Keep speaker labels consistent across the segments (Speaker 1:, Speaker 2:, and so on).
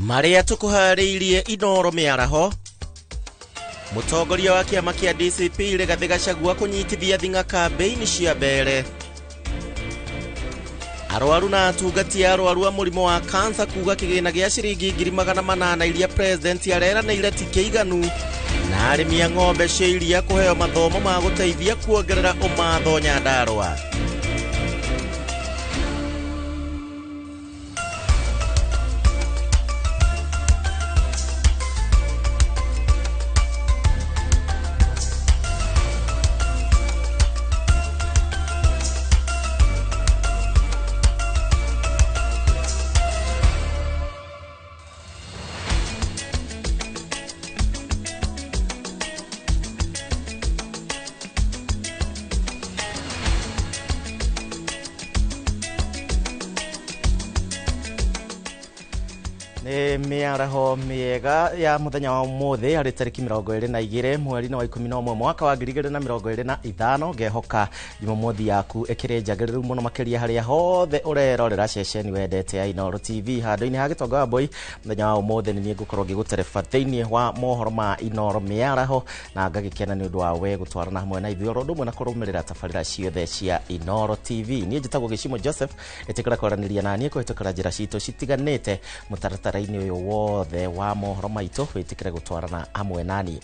Speaker 1: Marĩa tũkũharĩirie Inooro mĩaraho. Mũtongoria wa kĩama kĩa DCP Rigathĩ Gachagua kũnyitithia thing'a kambĩini cia mbere. Arwaru na atungati a arwaru a mũrimũ wa kansa kuga kĩgĩna gĩa ciringi 800,000 iria president areranĩire ti kĩiganu. Na arĩmi a ng'ombe cia iria kũheo mathomo ma gũteithia kuongerera ũmatho Nyandarũa. Mĩaraho mĩega ya mũthenya wa ũmũthĩ harĩ tarĩki 22 mweri-inĩ wa 11 mwaka wa 2025. Ngehoka Jumamothi yaku ĩkĩrĩ njagĩrĩru mũno makĩria harĩa hothe ũrerorera ceceni wendete ya Inooro TV. Handũ-inĩ ha Gĩtonga wa Mbũi mũthenya wa ũmũthĩ nĩ niĩ ngũkorwo ngĩgũtereba thĩinĩ wa mohoro ma Inooro mĩaraho, na ngagĩkena nĩ ũndũ wa we gũtwarana hamwe na ithuĩ oro ũndũ ũmwe na kũrũmĩrĩra tabarĩra ciothe cia Inooro TV. Niĩ njĩtagwo Gĩcimo Joseph, ĩtĩkĩra kwaranĩria na niĩ kũhĩtũkĩra njĩra citũ citiganĩte mũtaratara-inĩ ũyũ wothe wa mohoro maitũ, wĩtĩkĩre gũtwarana hamwe nani.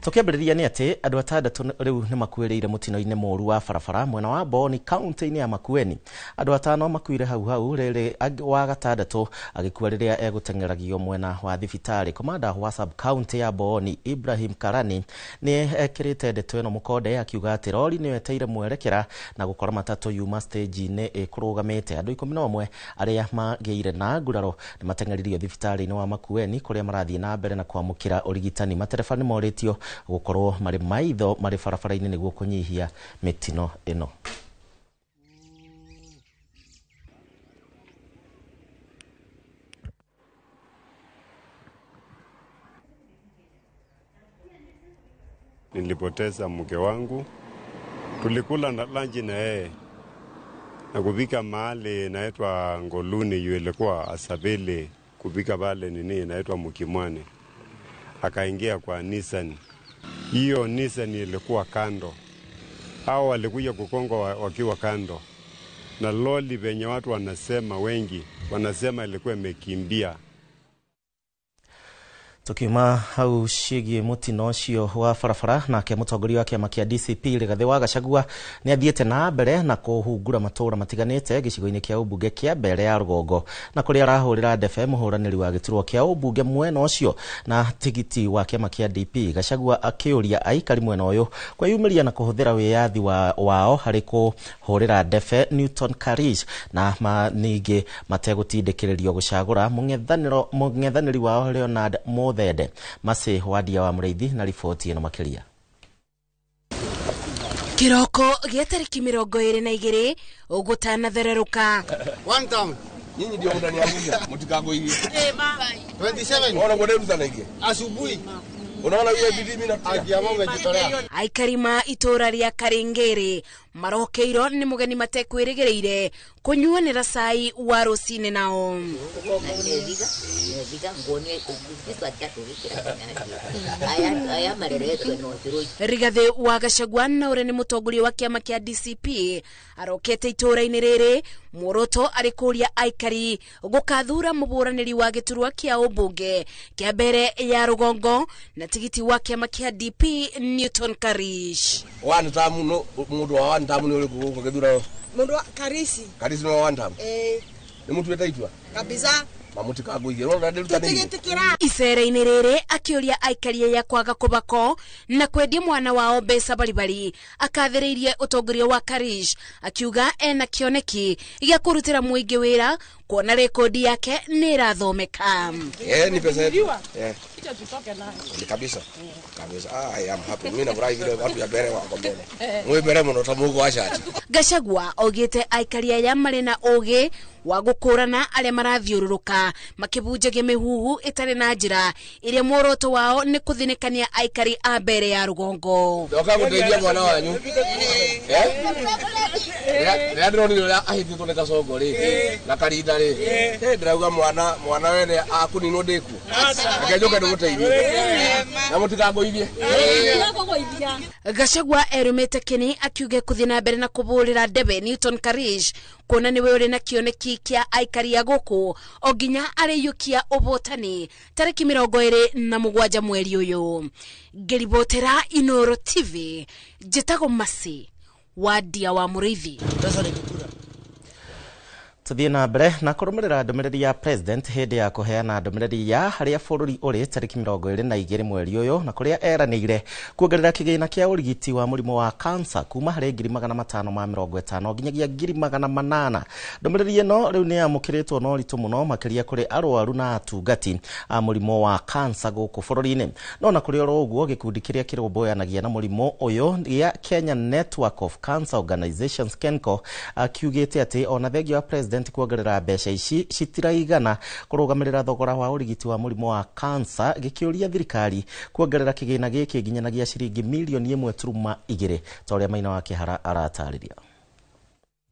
Speaker 1: Tũkĩambĩrĩria nĩ atĩ andũ atandatũ rĩu nĩ makuĩrĩire mũtino-inĩ mũũru wa barabara mwena wa Boni kaunti-inĩ ya Makueni. Andũ atano makuire hau hau rĩrĩ wa gatandatũ agĩkua rĩrĩa egũteng'eragio mwena wa thibitarĩ. Komanda wa sub county ya Boni Ibrahim Karani nĩ ekĩrĩte ndeto ĩno mũkonde akiuga atĩ rori nĩyo ĩteire mwerekera na gũkora matatũ yuma stage-inĩ ĩkũrũgamĩte. Andũ 11 arĩa magĩire na nguraro nĩ mateng'eririo thibitarĩ-inĩ wa Makueni kũrĩa marathiĩ na mbere na kwamũkĩra ũrigitani. Matereba nĩ morĩtio gũkorwo marĩ maitho marĩ barabara-inĩ nĩguo kũnyihia mĩtino ĩno.
Speaker 2: Nilipoteza mke wangu, tulikula na lunch na yeye na kufika mahali inaitwa Ngoluni, ilikuwa Asabele, kufika pale nini inaitwa Mukimwani, akaingia kwa Nissan. Hiyo Nissan ilikuwa kando, hao walikuja kukongwa wakiwa kando na loli venye watu wanasema, wengi wanasema ilikuwa imekimbia.
Speaker 1: Tukiuma hau ciĩgiĩ mũtino ũcio wa barabara, nake mũtongoria wa kĩama kĩa DCP Rigathĩ wa Gachagua nĩ athiĩte na mbere na kũhungura matũũra matiganĩte gĩcigo-inĩ kĩa ũmbunge kĩa Mbere ya Rũgongo, na kũrĩa arahũrĩra ndebe mũhũranĩri wa gĩturwa kĩa ũmbunge mwena ũcio na tigiti wa kĩama kĩa DP. Gachagua akĩũria aikari mwena ũyũ kwĩyumĩria na kũhũthĩra wĩyathi wao harĩ kũhũrĩra ndebe Newton Karish na ningĩ mategũtindĩkĩrĩrio gũcagũra mũng'ethanĩri wao Leonard Muthende. Masi Wadia wa Mũrĩithi na riboti ĩno makĩria.
Speaker 3: Kĩroko gĩa tarĩki 22 ũgũtanathererũka.
Speaker 4: One town.
Speaker 5: Nyinyi ndio mnaniangusha, mtikagoirie.
Speaker 4: 27.
Speaker 5: Ona mwenderu
Speaker 4: Asubuhi.
Speaker 5: Unaona hiyo bidii mimi natia.
Speaker 3: Aikari ma itũũra rĩa Karĩngĩrĩ marokeirwo nĩ mũgeni matekwĩrĩgĩrĩire kũnyuanĩra cai wa rũcinĩ nao. Rigathĩ wa Gachagua na ũrĩa nĩ mũtongoria wa kĩama kĩa DCP arokete itũũra-inĩ rĩrĩ muoroto arĩ kũũria aikari gũkathura mũhũranĩri wa gĩturwa kĩa ũmbunge kĩa Mbere ya Rũgongo na tigiti wa kĩama kĩa DP Newton Karish.
Speaker 5: One tamu no mundu wa one tamu ni uriku guku githurano?
Speaker 6: Mundu wa Karisi.
Speaker 5: Karisi no one tamu.
Speaker 6: Eh.
Speaker 5: Ni mutuete itua?
Speaker 6: Kabisa.
Speaker 5: Mamutikagũithie rora ndĩrutanĩirie.
Speaker 3: Icera-inĩ rĩrĩ akĩũria aikari aya kwaga kũbako na kwendia mwana wao mbeca baribari akathĩrĩirie ũtongoria wa Karish akiuga ena kĩoneki gĩa kũrutĩra mũingĩ wĩra kuona rekodi yake nĩ ĩrathomeka.
Speaker 5: Ni pesa yetu. Ni kabisa. Kabisa. I am happy. Mimi nafurahi vile watu ya mbere wako mbele. Mwe mbere muno ta Mungu acaci.
Speaker 3: Gachagua augite aikari aya marĩ na ũgĩ wa gũkũrana arĩa marathiũrũrũka makĩbunjagia mĩhuhu ĩtarĩ na njĩra ĩrĩa muoroto wao nĩ kũthinĩkania aikari a mbere ya rũgongo.
Speaker 5: Ndoka gũteithia mwana wanyu. Rĩrĩa ndĩronire ũrĩa ahĩtĩtwo nĩ Kasongo rĩ na Karinda rĩ, ndĩrauga mwana wene akũninwo ndĩkuo. Reke njũke ndĩmũteithie. Na mũtikangũithie.
Speaker 3: Gachagua erumĩte kĩni akiuge kũthiĩ na mbere na kũbũrĩra ndebe Newton Karish kuona nĩwe ũrĩ na kĩoneki kĩa aikari a gũkũ o nginya arĩiyũkia ũbotani tarĩki 27 mweri ũyũ. Ngĩribotera Inooro TV, njĩtagwo Masi Wadia wa Mũrĩithi.
Speaker 1: Tuthiĩ na mbere na kũrũmĩrĩra ndũmĩrĩri ya president hĩndĩ ya kũheana ndũmĩrĩri ya harĩa bũrũri ũrĩ tarĩki 22 mweri ũyũ na kũrĩa eranĩire kuongerera kĩgĩna kĩa ũrigiti wa mũrimũ wa kansa kuma harĩ 550 nginyagia 800. Ndũmĩrĩri ĩno rĩu nĩ yamũkĩrĩtwo na ũritũ mũno makĩria kũrĩ arwaru na atungati a mũrimũ wa kansa gũkũ bũrũri-inĩ. No na kũrĩ oro ũguo gĩkundi kĩrĩa kĩrũmbũyanagia na mũrimũ ũyũ gĩa Kenya Network of Cancer Organizations KENCO kiugĩte atĩ ona thengia wa president kuongerera mbeca ici citiraigana kũrũgamĩrĩra thogora wa ũrigiti wa mũrimũ wa kansa, gĩkĩũria thirikari kuongerera kĩgĩna gĩkĩ nginyanagia ciringi milioni 1.2 ta ũrĩa Maina wa Kĩhara aratarĩria.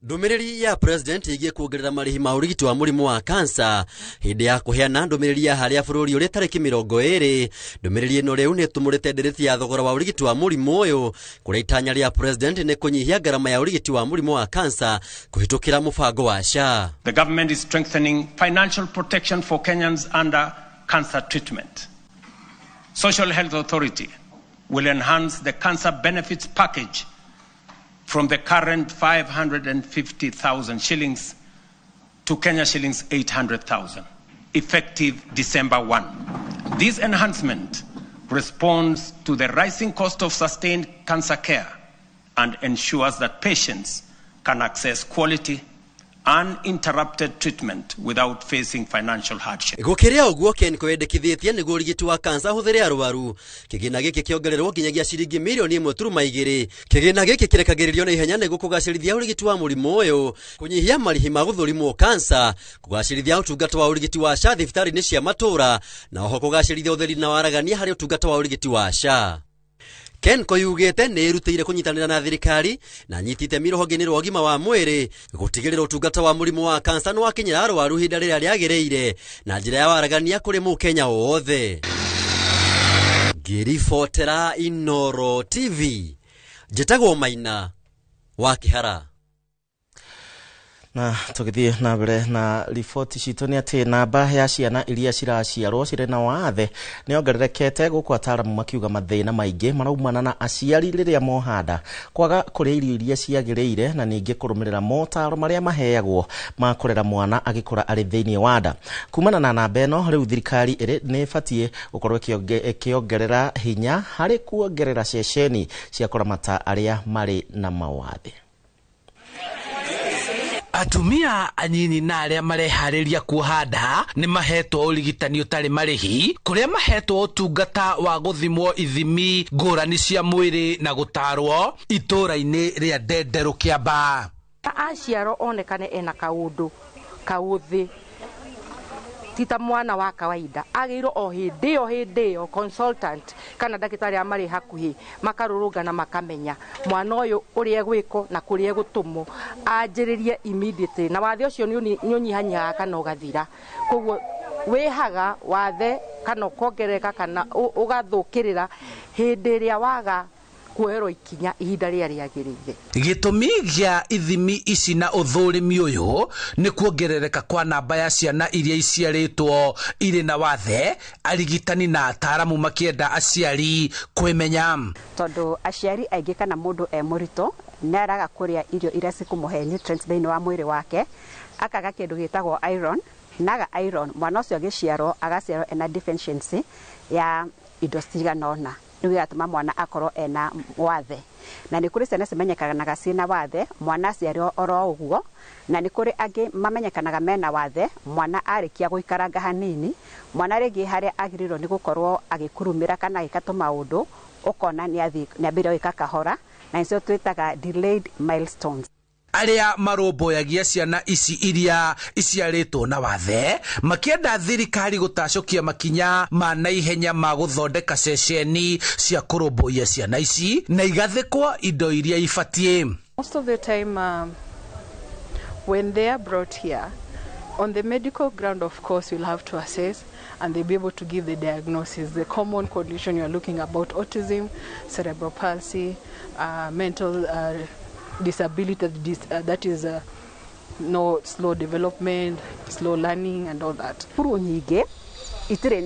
Speaker 7: Ndũmĩrĩri ya president ĩgiĩ kuongerera marĩhi ma ũrigiti wa mũrimũ wa kansa hĩndĩ ya kũheana ndũmĩrĩri ya harĩa bũrũri ũrĩ tarĩki 20. Ndũmĩrĩri ĩno rĩu nĩ ĩtumũrĩte ndiriti ya thogora wa ũrigiti wa mũrimũ ũyũ kũrĩa itanya rĩa president nĩ kũnyihia ngarama ya ũrigiti wa mũrimũ wa kansa kũhĩtũkĩra mũbango wa SHA.
Speaker 8: The government is strengthening financial protection for Kenyans under cancer treatment. Social Health Authority will enhance the cancer benefits package from the current 550,000 shillings to Kenya shillings 800,000, effective December 1. This enhancement responds to the rising cost of sustained cancer care and ensures that patients can access quality, uninterrupted treatment without facing financial hardship.
Speaker 7: Gũkĩrĩa ũguo KENCO yendekithĩtie nĩguo ũrigiti wa kansa hũthĩre arwaru. Kĩgĩna gĩkĩ kĩongererwo nginyagia ciringi milioni 1.2. Kĩgĩna gĩkĩ kĩrekagĩrĩrio na ihenya nĩguo kũgacĩrithia ũrigiti wa mũrimũ ũyũ, kũnyihia marĩhi ma gũthũrimwo kansa, kũgacĩrithia ũtungata wa ũrigiti wa SHA thibitarĩ-inĩ cia matũũra, na oho kũgacĩrithia ũtheri na waragania harĩ ũtungata wa ũrigiti wa SHA. KENCO yugĩte nĩ ĩrutĩire kũnyitanĩra na thirikari na nyitite rũhonge-inĩ rwa ũgima wa mwĩrĩ gũtigĩrĩra ũtungata wa mũrimũ wa kansa nĩ wakinyĩra arwaru ihinda rĩrĩa rĩagĩrĩire na njĩra ya waragania kũrĩ mũkenya wothe. Ngĩribotera Inooro TV, njĩtagwo Maina wa Kĩhara.
Speaker 1: Na tũgĩthiĩ na mbere na riboti citũ nĩ atĩ namba ya ciana iria ciraciarwo cirĩ na wathe nĩ yongererekete gũkũ ataaramu makiuga mathĩna maingĩ maraumana na aciari rĩrĩa mohanda kwaga kũrĩa irio iria ciagĩrĩire na ningĩ kũrũmĩrĩra motaro marĩa maheagwo ma kũrera mwana agĩkũra arĩ thĩinĩ wa nda. Kumana na namba ĩno rĩu thirikari nĩ ĩbatiĩ gũkorwo ĩkĩongerera hinya harĩ kuongerera ceceni cia kũramata arĩa marĩ na mawathe.
Speaker 9: Atumia anyinyi na arĩa mareharĩria kuoha nda nĩ mahetwo ũrigitani ũtarĩ marĩhi kũrĩa mahetwo ũtungata wa gũthimwo ithimi ngũrani cia mwĩrĩ na gũtarwo itũũra-inĩ rĩa Ndenderũ Kĩambaa.
Speaker 10: Aciarwo onekane ena kaũndũ kaũthĩ ti ta mwana wa kawaida, agĩirwo o hĩndĩ ĩyo consultant kana ndagĩtarĩ arĩa marĩ hakuhĩ makarũrũngana makamenya mwana ũyũ ũrĩa egwĩkwo na kũrĩa egũtũmwo anjĩrĩrie immediately, na wathe ũcio nĩ ũnyihanyihaga kana ũgathira. Koguo wĩhaga wathe kana ũkongerereka kana ũgathũkĩrĩra hĩndĩ ĩrĩa waga kuoerwo ikinya ihinda rĩrĩa rĩagĩrĩire.
Speaker 9: Gĩtũmi gĩa ithimi ici na ũthũrimi ũyũ nĩ kuongerereka kwa namba ya ciana iria iciarĩtwo irĩ na wathe, arigitani na ataaramu makĩenda aciari kwĩmenya.
Speaker 11: Tondũ aciari aingĩ kana mũndũ e mũritũ nĩ araga kũrĩa irio iria cikũmũhe nutrients thĩinĩ wa mwĩrĩ wake, akaga kĩndũ gĩtagwo iron, naga iron mwana ũcio agĩciarwo agaciarwo ena deficiency ya indo cigana ũna. Rĩu gĩgatũma mwana akorwo ena wathe. Na nĩ kũrĩ ciana cimenyekanaga ciĩna wathe mwana aciarwo oro ũguo, na nĩ kũrĩ angĩ mamenyekanaga mena wathe mwana arĩkia gũikaranga hanini, mwana rĩngĩ harĩa agĩrĩirwo nĩ gũkorwo agĩkurumĩra kana agĩka tũmaũndũ, ũkona nĩ ambĩrĩria gwĩka kahora, na nĩcio twĩtaga delayed milestones.
Speaker 9: Arĩa marũmbũyagia ciana ici iria iciarĩtwo na wathe makĩenda thirikari gũtacũkia makinya ma naihenya ma gũthondeka ceceni cia kũrũmbũiya ciana ici na igathĩkwo indo iria ibatiĩ.
Speaker 12: Most of the time when they are brought here, on the medical ground, of course, you'll have to assess and they'll be able to give the diagnosis. The common condition you're looking about: autism, cerebral palsy, mental disability, that is no slow development, slow learning and all that.
Speaker 11: Cukuru nyingĩ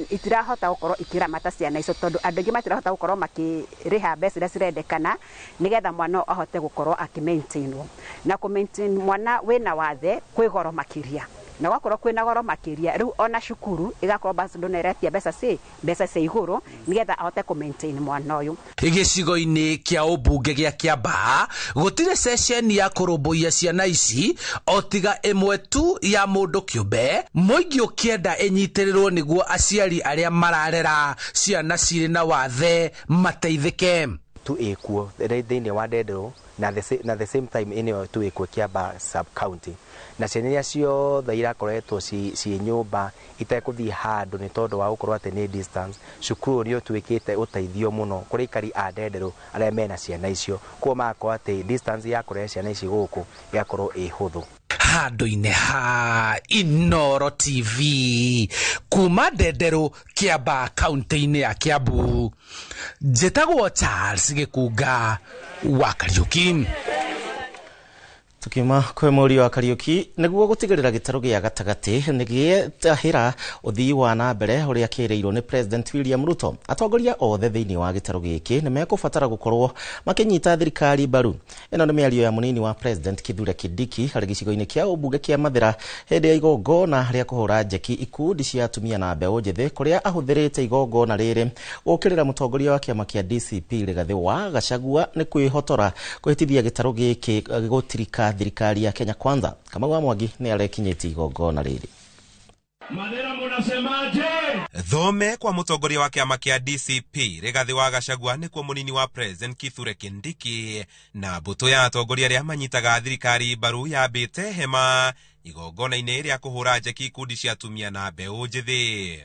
Speaker 11: itirahota gũkorwo ikiramata ciana icio tondũ andũ aingĩ matirahota gũkorwo makĩrĩha mbeca iria cirendekana nĩgetha mwana ahote gũkorwo akĩ-maintainwo. Na kũ-maintain mwana wĩna wathe kwĩ goro makĩria, na gwakorwo kwĩna goro makĩria rĩu ona cukuru ĩgakorwo bado no ĩretia mbeca cia igũrũ nĩgetha ahote kũ-maintain mwana ũyũ.
Speaker 9: Gĩcigo-inĩ kĩa ũmbunge gĩa Kiambaa gũtirĩ ceceni ya kũrũmbũiya ciana ici o tiga ĩmwe tu ya mũndũ kĩũmbe, mũingĩ ũkĩenda ĩnyitĩrĩrwo nĩguo aciari arĩa mararera ciana cirĩ na wathe mateithĩke.
Speaker 13: Tu ĩkuo thĩinĩ wa Ndenderũ na the same time ĩno tu ĩkuo Kiambaa sub county, na ciana iria ciothe irakoretwo ciĩ nyũmba itekũthiĩ handũ nĩ tondũ wa gũkorwo atĩ nĩ distance, cukuru nĩ ũtuĩkĩte ũteithio mũno kũrĩ aikari a Ndenderũ arĩa mena ciana icio, koguo magakorwo atĩ distance ya kũrehe ciana ici gũkũ ĩgakorwo ĩ hũthũ.
Speaker 9: Handũ-inĩ ha Inooro TV kuma Ndenderũ, Kiambaa, kaunti-inĩ ya Kiambu, njĩtagwo Charles Gĩkunga wa Kariũki.
Speaker 1: Tukiuma kwĩ mũriũ wa Kariũki, nĩguo gũtigĩrĩra gĩtarũ gĩa gatagatĩ nĩ gĩetahĩra ũthii wa na mbere ũrĩa kĩrĩirwo nĩ President William Ruto, atongoria othe thĩinĩ wa gĩtarũ gĩkĩ nĩ mekũbatara gũkorwo makĩnyita thirikari mbaru. Ĩno nĩ mĩario ya mũnini wa President Kithure Kindiki harĩ gĩcigo-inĩ kĩa ũmbunge kĩa Mathĩra hĩndĩ ya igongona rĩa kũhũra njeki ikundi cia atumia na mbeũ njĩthĩ, kũrĩa ahũthĩrĩte igongona rĩrĩ gũkĩrĩra mũtongoria wa kĩama kĩa DCP Rigathĩ wa Gachagua nĩ kwĩhotora kũhĩtithia gĩtarũ gĩkĩ gũtirika thirikari ya Kenya Kwanza. Kamau wa Mwangi nĩ arekinyĩtie igongona rĩrĩ.
Speaker 14: Mathĩra mũnasemaje? Thome kwa mũtongoria wa kĩama kĩa DCP Rigathĩ wa Gachagua nĩkuo mũnini wa President Kithure Kindiki na mbũtũ ya atongoria arĩa manyitaga thirikari mbaru yambĩte hema igongona-inĩ rĩa kũhũra njeki ikundi cia atumia na mbeũ njĩthĩ.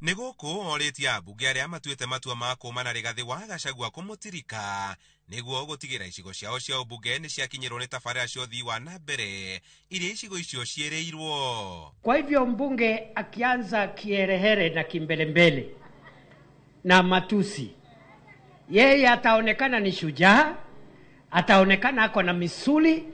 Speaker 14: Nĩ gũkũ orĩtie ambunge arĩa matuĩte matua ma kũũmana Rigathĩ wa Gachagua kũmũtirika nĩguo gũtigĩra icigo ciao cia ũmbunge nĩ ciakinyĩrwo nĩ tabarĩra cia ũthii wa na mbere iria icigo icio ciĩrĩirwo.
Speaker 8: Kwa hivyo mbunge akianza kiherehere na kimbelembele na matusi, yeye ataonekana ni shujaa, ataonekana ako na misuli,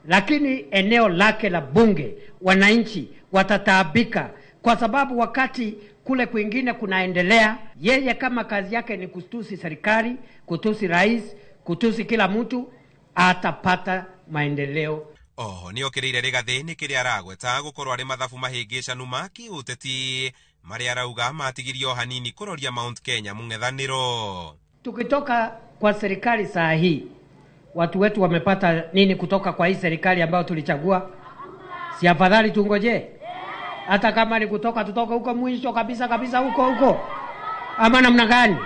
Speaker 8: lakini eneo lake la bunge wananchi watataabika, kwa sababu wakati kule kwingine kunaendelea, yeye kama kazi yake ni kutusi serikali, kutusi rais, kutusi kila mtu, atapata maendeleo.
Speaker 14: Oho nĩ okĩrĩire Rigathĩ nĩ kĩrĩa aragweta gũkorwo arĩ mathabu mahĩngĩcanu ma kĩũteti marĩa arauga matigirio hanini kũroria Mount Kenya mũng'ethanĩro.
Speaker 8: Tukitoka kwa serikali saa hii, watu wetu wamepata nini kutoka kwa hii serikali ambayo tulichagua? Si afadhali tungoje? Hata kama ni kutoka, tutoka huko mwisho kabisa kabisa, huko huko, ama namna gani?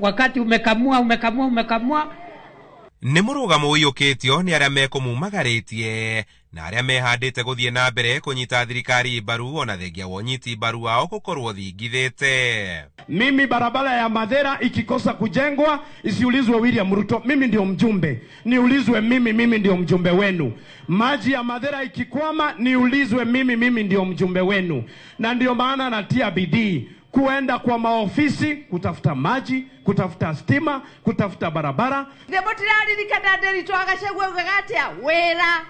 Speaker 8: Wakati umekamua umekamua umekamua.
Speaker 14: Nĩ mũrũgamo ũiyũkĩtio nĩ arĩa mekũmumagarĩtie na arĩa mehandĩte gũthiĩ na mbere kũnyita thirikari mbaru ona thengia wa ũnyiti mbaru wao gũkorwo thingithĩte.
Speaker 15: Mimi barabara ya Mathera ikikosa kujengwa isiulizwe William Ruto, mimi ndio mjumbe. Niulizwe mimi ndio mjumbe wenu. Maji ya Mathera ikikwama niulizwe mimi ndio mjumbe wenu. Na ndio maana natia bidii kuenda kwa maofisi kutafuta maji, kutafuta stima, kutafuta barabara.
Speaker 6: Ndimutiraririkana Ndiritu Gachagua augaga atia? Wira.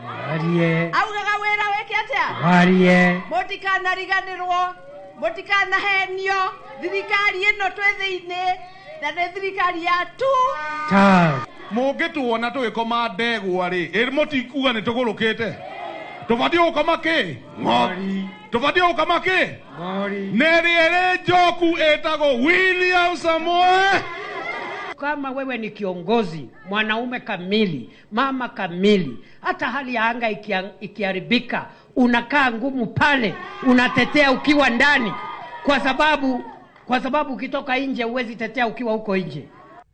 Speaker 8: Warie.
Speaker 6: Augaga wira weke atia?
Speaker 8: Warie.
Speaker 6: Mutikanariganirwo, mutikanahenio, thirikari ĩno twĩ thĩinĩ na nĩ thirikari ya tu.
Speaker 15: Mũngĩtuona tũgĩkoma ndegwa rĩ, ĩ mũtikuga nĩ tũgũrũkĩte. Tũbatiĩ gũkoma kĩ? Ng'ori.
Speaker 16: Tũbatiĩ gũkama kĩ? Nĩ ĩrĩa ĩrĩ njoku ĩtagwo William Samoei.
Speaker 17: Kama wewe ni kiongozi, mwanaume kamili, mama kamili, hata hali ya anga ikiharibika, unakaa ngumu pale, unatetea ukiwa ndani, kwa sababu ukitoka nje huwezi tetea ukiwa huko nje.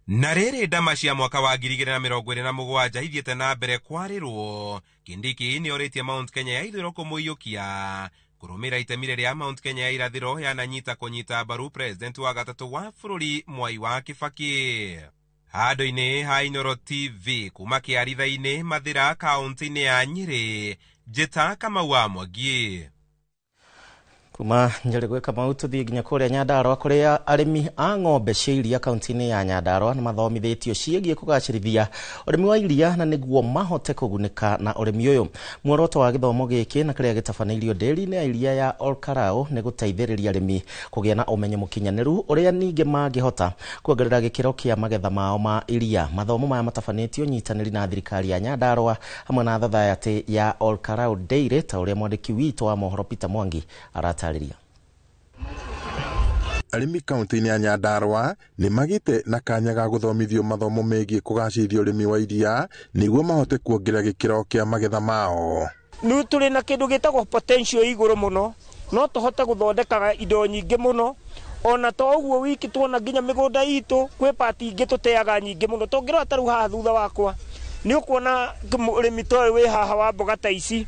Speaker 14: Na rĩrĩ ndama cia mwaka wa 2027 ithiĩte na mbere kwarĩrwo, Kindiki nĩ orĩtie Mount Kenya ya ithũĩro kũmũiyũkia kũrũmĩrĩra itemi rĩrĩa Mount Kenya ya irathĩro yananyita kũnyita mbaru president wa gatatũ wa bũrũri Mwai wa Kibaki. Handũ-inĩ ha Inooro TV kuma Kĩaritha-inĩ, Mathĩra, kaũntĩ-inĩ ya Nyĩrĩ, njĩta Kamau wa Mwangi.
Speaker 1: Kuma Njĩrĩ gwĩ Kamau, tũthiĩ nginya kũrĩa Nyandarũa, kũrĩa arĩmi a ng'ombe cia iria kaunti-inĩ ya Nyandarũa nĩ mathomithĩtio ciĩgiĩ kũgacĩrithia ũrĩmi wa iria na nĩguo mahote kũgunĩka na ũrĩmi ũyũ. Muoroto wa gĩthomo gĩkĩ na kĩrĩa gĩtabanĩirio ndĩri-inĩ ya iria ya Olkarau nĩ gũteithĩrĩria arĩmi kũgĩa na ũmenyo mũkinyanĩru ũrĩa ningĩ mangĩhota kuongerera gĩkĩro kĩa magetha mao ma iria. Mathomo maya matabanĩtio nyitanĩri na thirikari ya Nyandarũa hamwe na thathayatĩ ya Olkarau Dairy, ta ũrĩa mwandĩki witũ wa mohoro Peter Mwangi aratarĩria.
Speaker 18: Arĩmi kaunti-inĩ ya Nyandarũa nĩ magĩte na kanya ga gũthomithio mathomo megiĩ kũgacĩrithia ũrĩmi wa iria nĩguo mahote kuongerera gĩkĩro kĩa magetha mao.
Speaker 19: Nĩ tũrĩ na kĩndũ gĩtagwo potential igũrũ mũno, no tũhote gũthondekaga indo nyingĩ mũno. Ona to ũguo wiki, tuona nginya mĩgũnda itũ kwĩ pati ingĩ tũteaga nyingĩ mũno. Tũngĩrora ta rĩu haha thutha wakwa, nĩ ũkuona ũrĩmi ta ũyũ wĩ haha wa mboga ta ici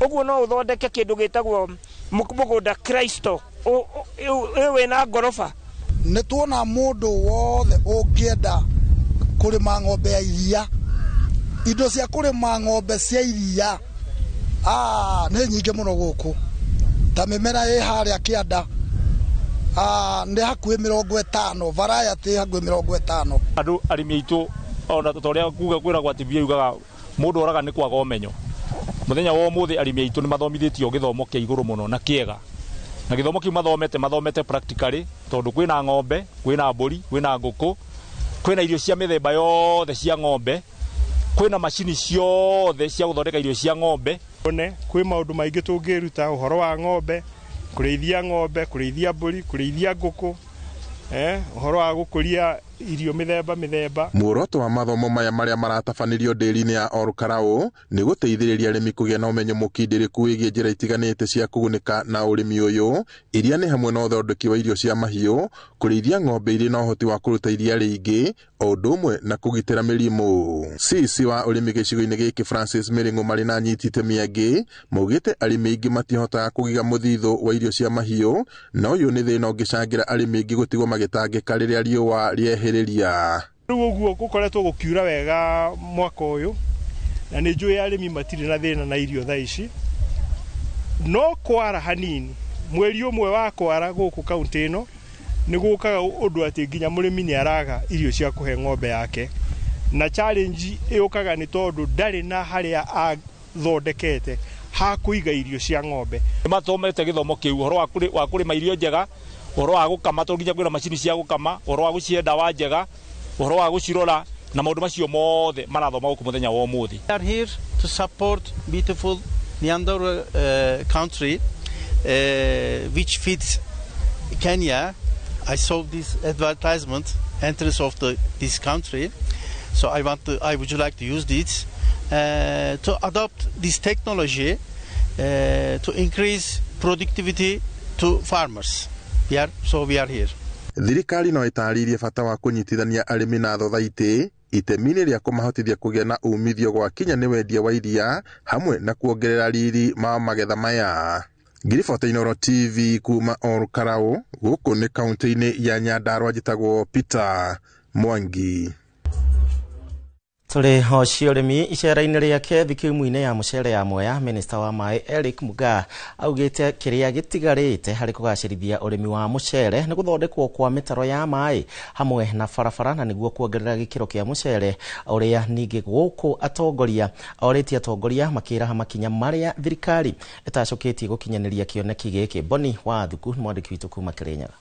Speaker 19: ũguo, no ũthondeke kĩndũ gĩtagwo mũgũnda crystal ũyũ wĩna ngoroba.
Speaker 20: Nĩ tuona mũndũ wothe ũngĩenda kũrĩma ng'ombe ya iria, indo cia kũrĩma ng'ombe cia iria nĩ nyingĩ mũno gũkũ, ta mĩmera ĩ harĩa kĩanda nĩ hakuhĩ 50, variety hakuhĩ 50.
Speaker 21: Andũ arĩmi aitũ, ona ta ũrĩa kuga kwĩragwo atĩ mbia yugaga mũndũ oraga nĩ kwaga ũmenyo. Mũthenya wa ũmũthĩ arĩmi aitũ nĩ mathomithĩtio gĩthomo kĩa igũrũ mũno na kĩega, na gĩthomo kĩu mathomete practically, tondũ kwĩna ng'ombe, kwĩna mbũri, kwĩna ngũkũ, kwĩna irio cia mĩthemba yothe cia ng'ombe, kwĩna macini ciothe cia gũthondeka irio cia ng'ombe.
Speaker 22: One kwĩ maũndũ maingĩ tũngĩruta ũhoro wa ng'ombe, kũrĩithia ng'ombe, kũrĩithia mbũri, kũrĩithia ngũkũ, ũhoro wa gũkũria irio mĩthemba mĩthemba.
Speaker 18: Muoroto wa mathomo maya marĩa maratabanĩrio ndĩri-inĩ ya Olkarau nĩ gũteithĩrĩria arĩmi kũgĩa na ũmenyo mũkindĩrĩku wĩgiĩ njĩra itiganĩte cia kũgunĩka na ũrĩmi ũyũ, iria nĩ hamwe na ũthondeki wa irio cia mahiũ, kũrĩithia ng'ombe irĩ na ũhoti wa kũruta iria rĩingĩ, o ũndũ ũmwe na kũgitĩra mĩrimũ. CC wa ũrĩmi gĩcigo-inĩ gĩkĩ Francis Mĩrĩng'ũ marĩ na anyiti itemi angĩ maugĩte arĩmi aingĩ matihotaga kũgiga mũthithũ wa irio cia mahiũ, na ũyũ nĩ thĩna ũngĩcangĩra arĩmi aingĩ gũtigwo magĩtangĩka rĩrĩa riũa rĩehĩrĩria.
Speaker 22: Rĩu ũguo gũkoretwo gũkiura wega mwaka ũyũ, na nĩ njũĩ arĩmi matirĩ na thĩna na irio thaa ici, no kwara hanini, mweri ũmwe wa kwara gũkũ kaunti ĩno nĩ gũkaga ũndũ atĩ nginya mũrĩmi nĩ araga irio cia kũhe ng'ombe yake, na challenge ĩũkaga nĩ tondũ ndarĩ na harĩa athondekete ha kũiga irio cia ng'ombe.
Speaker 21: Nĩ mathomete gĩthomo kĩu ũhoro wa kũrĩma irio njega, ũhoro wa gũkama, tondũ nginya kwĩna macini cia gũkama, ũhoro wa gũcihe ndawa njega, ũhoro wa gũcirora, na maũndũ macio mothe marathoma gũkũ mũthenya wa ũmũthĩ.
Speaker 23: We are here to support beautiful Nyandarua country, which fits Kenya. I saw this advertisement, entrance of this country, so I would like to use this to adopt this technology to increase productivity to farmers. So we are here.
Speaker 18: Thirikari no ĩtarĩirie bata wa kũnyitithania arĩmi na thothaitĩ itemi-inĩ rĩa kũmahotithia kũgĩa na umithio gwakinya nĩ wendia wa iria hamwe na kuongerera riri ma magetha maya. Ngiribota Inooro TV kuma Olkarau, gũkũ nĩ kaunti-inĩ ya Nyandarua, njĩtagwo Peter Mwangi.
Speaker 1: Tũrĩ o cia ũrĩmi, icera-inĩ rĩake thikimu-inĩ ya mũcere ya Mwea, minista wa maĩ Eric Mugaa augĩte kĩrĩa gĩtigarĩte harĩ kũgacĩrithia ũrĩmi wa mũcere nĩ gũthondekwo kwa mĩtaro ya maĩ hamwe na barabara, na nĩguo kuongerera gĩkĩro kĩa mũcere ũrĩa ningĩ gũkũ atongoria orĩtie atongoria makĩraha makinya marĩa thirikari ĩtacũkĩtie gũkinyanĩria kĩoneki gĩkĩ. Boni wa Thuku nĩ mwandĩki witũ kuma Kĩrĩnyaga.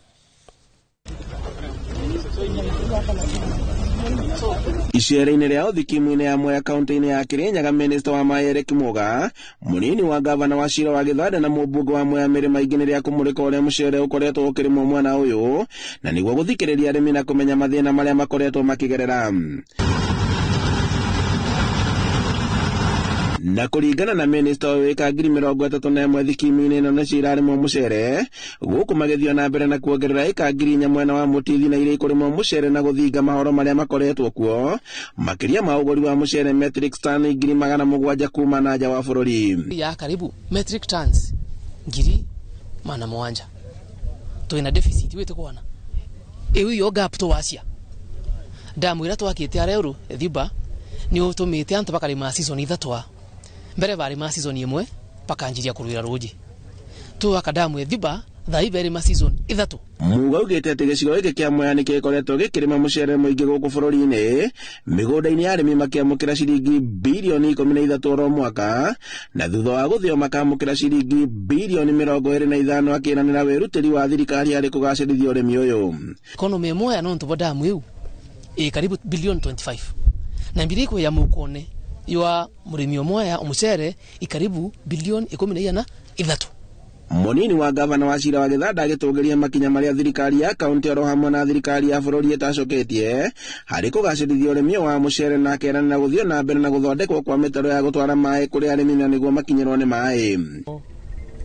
Speaker 2: Icera-inĩ rĩao thikimu-inĩ ya Mwea kaunti-inĩ ya Kirinyaga, minista wa maĩ Eric Muga, mũnini wa gavana wa Cira wa Gĩthanda na mũmbunge wa Mwea Mĩrĩ Maingĩ nĩ rĩa kũmũrĩka ũrĩa mũcere ũkoretwo ũkĩrĩmwo mwena ũyũ, na nĩguo gũthikĩrĩria arĩmi na kũmenya mathĩna marĩa makoretwo makĩgerera. Na kũringana na minista ũyũ, ĩka 31,000 thikimu-inĩ ĩno nĩcio irarĩmwo mũcere, gũkũ magĩthiĩ na mbere na kuongerera ĩka 4,000 mwena wa Mũtithi na iria ikũrĩmwo mũcere na gũthinga mahoro marĩa makoretwo kuo, makĩria ma ũgũri wa mũcere metric ton 700,000 kuma na nja wa bũrũri.
Speaker 4: Ya karibu metric tons 700,000 twina deficit wĩtĩ kwana ĩu yo gap twacia ndamwĩra twakĩte areru thiba nĩ ũtũmĩte antu bakarĩma season ithatwa mbere barĩma season ĩmwe bakanjiria kũrũĩra rũji twaka damu ethiba thai berĩma season ithatũ.
Speaker 2: Muga augĩte atĩ gĩcigo gĩkĩ kĩa Mwea nĩgĩkoretwo gĩkĩrĩma mũcere mũingĩ gũkũ bũrũri-inĩ, mĩgũnda-inĩ ya arĩmi makĩamũkĩra ciringi birioni 13 oro mwaka, na thutha wa gũthĩo makamũkĩra ciringi birioni 25, akĩranĩra wĩrutĩri wa thirikari harĩ kũgacĩrithia ũrĩmi ũyũ.
Speaker 4: Economy Mwea no ntubo damu ĩu ĩ karibu bilioni 25 na mbiri ya mukone ywa mũrĩmi Mwea umucere ikaribu bilioni 13.
Speaker 2: Mũnini wa gavana wa Cira wa Gĩthanda agĩtũgĩria makinya marĩa thirikari ya kaunti oro hamwe na thirikari ya bũrũri ĩtacoketie harĩ kũgacĩrithia ũrĩmi wa mũcere, na akeranĩra gũthiĩ na mbere na gũthondekwo kwa mĩtaro ya gũtwara maĩ kũrĩ arĩmi na nĩguo makinyĩrwo nĩ maĩ.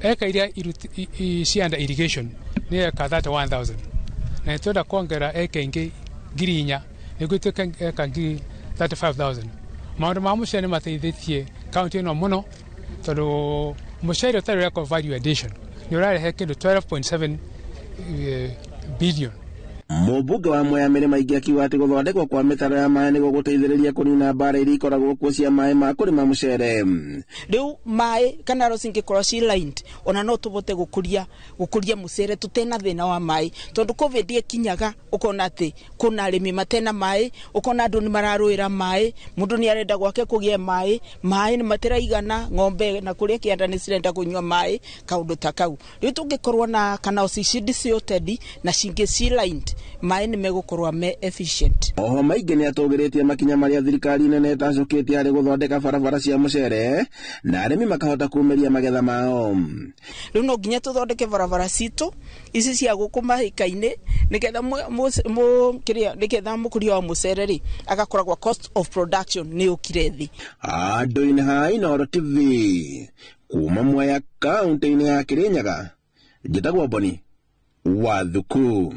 Speaker 5: Eka iria cianda irrigation nĩ eka 31,000 na twenda kuongerera eka ingĩ 4,000 nĩguo ituĩke eka 35,000. Maũndũ ma mũcere nĩ mateithĩtie kaunti ĩno mũno tondũ mũcere ũtarĩ ũrekwo value addition nĩ ũrarehe kĩndũ 12.7 billion.
Speaker 2: Mũmbunge wa Mwea Mĩrĩ Maingĩ akiuga atĩ gũthondekwo kwa mĩtaro ya maĩ nĩguo gũteithĩrĩria kũnina mbara iria ikoragwo kuo cia maĩ ma kũrĩma mũcere.
Speaker 24: Rĩu maĩ kana ro cingĩkorwo ci lined ona no tũbote gũkũria mũcere tũtena thĩna wa maĩ, tondũ COVID ĩkinyaga ũkona atĩ kuna arĩmi matena maĩ, ũkona andũ nĩ mararũĩra maĩ, mũndũ nĩ arenda gwake kũgĩe maĩ, maĩ nĩ matiraigana, ng'ombe na kũrĩa kĩanda nĩ cirenda kũnyua maĩ, kaũndũ ta kau. Rĩu tũngĩkorwo na kana ci desilted na cingĩ ci lined, maĩ nĩ megũkorwo me efficient.
Speaker 2: Oho Maingĩ nĩ atũgĩrĩtie makinya marĩa thirikari nene ĩtacũkĩtie harĩ gũthondeka barabara cia mũcere na arĩmi makahota kumĩria magetha mao.
Speaker 24: Rĩu no nginya tũthondeke barabara citũ ici cia gũkũ mahĩka-inĩ nĩgetha nĩgetha mũkũria wa mũcere rĩ agakoragwo cost of production nĩ ũkire thĩ.
Speaker 2: Andũ-inĩ ha Inooro TV kuma Mwea kaunti-inĩ ya Kirinyaga, njĩtagwo Boni wa Thuku.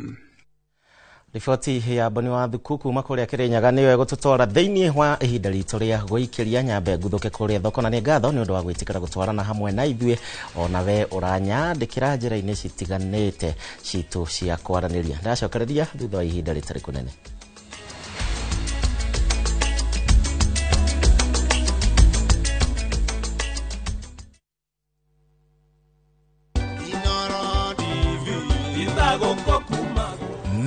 Speaker 1: Riboti ya Boni wa Thuku kuma kũrĩa Kirinyaga nĩyo ĩgũtũtwara thĩinĩ wa ihinda ritũ rĩa gũikĩria nyambe nguthũke kũrĩa thoko, na nĩ ngatho nĩ ũndũ wa gwĩtĩkĩra gũtwarana hamwe na ithuĩ ona we ũranyandĩkĩra njĩra-inĩ citiganĩte citũ cia kwaranĩria. Ndacokereria thutha wa ihinda rĩtarĩ kũnene.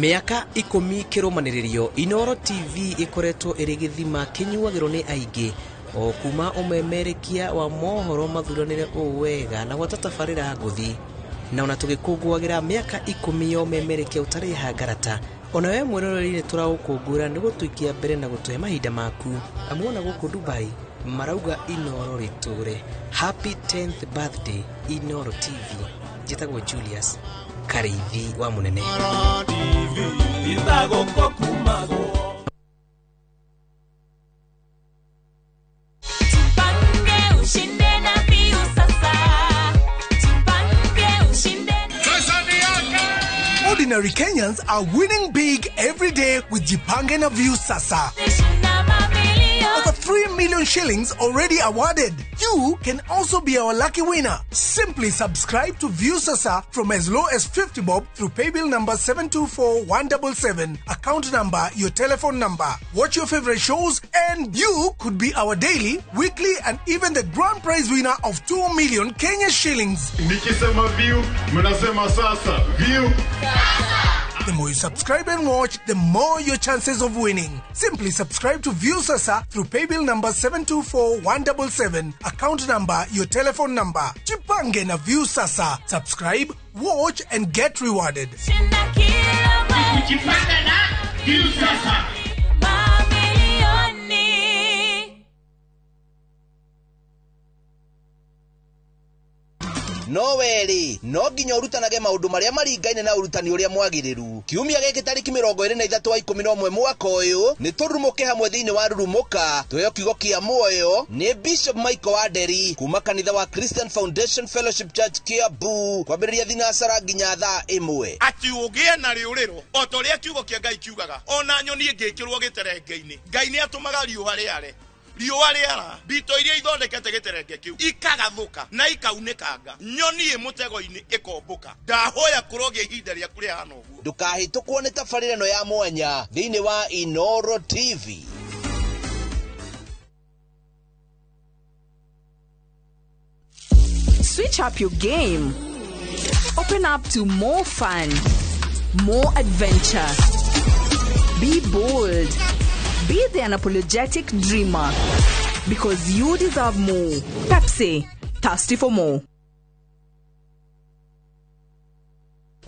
Speaker 25: Mĩaka 10 kĩrũmanĩrĩrio Inooro TV ĩkoretwo ĩrĩ gĩthima kĩnyuagĩrwo nĩ aingĩ o kuma ũmemerekia wa mohoro mathuranĩre ũũ wega na gwata tabarĩra ngũthi, na ona tũgĩkũngũagĩra mĩaka 10 ya ũmemerekia ũtarĩ hangarata, ona we mwĩroreri nĩ tũraũkũngũĩra nĩ gũtũikia mbere na gũtũhe mahinda maku. Amuona gũkũ Dubai marauga Inooro rĩtũre. Happy 10th birthday Inooro TV. Njĩtagwo Julius Kariithi wa Munene.
Speaker 26: Ordinary Kenyans are winning big every day with Jipange na Viusasa. Over 3 million shillings already awarded. You can also be our lucky winner. Simply subscribe to Viusasa from as low as 50 bob through paybill number 724177, account number, your telephone number. Watch your favorite shows and you could be our daily, weekly and even the grand prize winner of 2 million Kenya shillings.
Speaker 16: Nikisema view, mnasema sasa. View.
Speaker 26: The more you subscribe and watch, the more your chances of winning. Simply subscribe to Viusasa through paybill number 724177, account number, your telephone number. Jipange na Viusasa. Subscribe, watch and get rewarded.
Speaker 16: Jipange na Viusasa.
Speaker 3: No werĩ no nginya ũrutanage maũndũ marĩa maringaine na ũrutani ũrĩa mwagĩrĩru. Kiumia gĩkĩ tarĩki 23 wa 11 mwaka ũyũ nĩ tũrurumũke hamwe thĩinĩ wa Rurumũka tuheo kiugo kĩa muoyo nĩ Bishop Michael Wanderi kuma kanitha wa Christian Foundation Fellowship Church Kiambu kwambĩrĩria thinacara nginya thaa 1.
Speaker 7: Ati ũgĩe na rĩũrĩro o ta ũrĩa kiugo kĩa Ngai kiugaga, ona nyoni ĩngĩkĩrwo gĩterenge-inĩ, Ngai nĩ atũmaga riũa rĩare. Riũa rĩara mbito iria ithondekete gĩterenge kĩu ikagathũka na ikaunĩkanga, nyoni ĩ mũtego-inĩ ĩkombũka. Ndahoya kũrogĩa ihinda rĩaku rĩhana ũguo.
Speaker 3: Ndũkahĩtũkwo nĩ tabarĩra ĩno ya mwanya thĩinĩ wa Inooro TV.
Speaker 10: Switch up your game. Open up to more fun, more adventure. Be bold. Be the unapologetic dreamer. Because you deserve more. Pepsi, thirsty for more.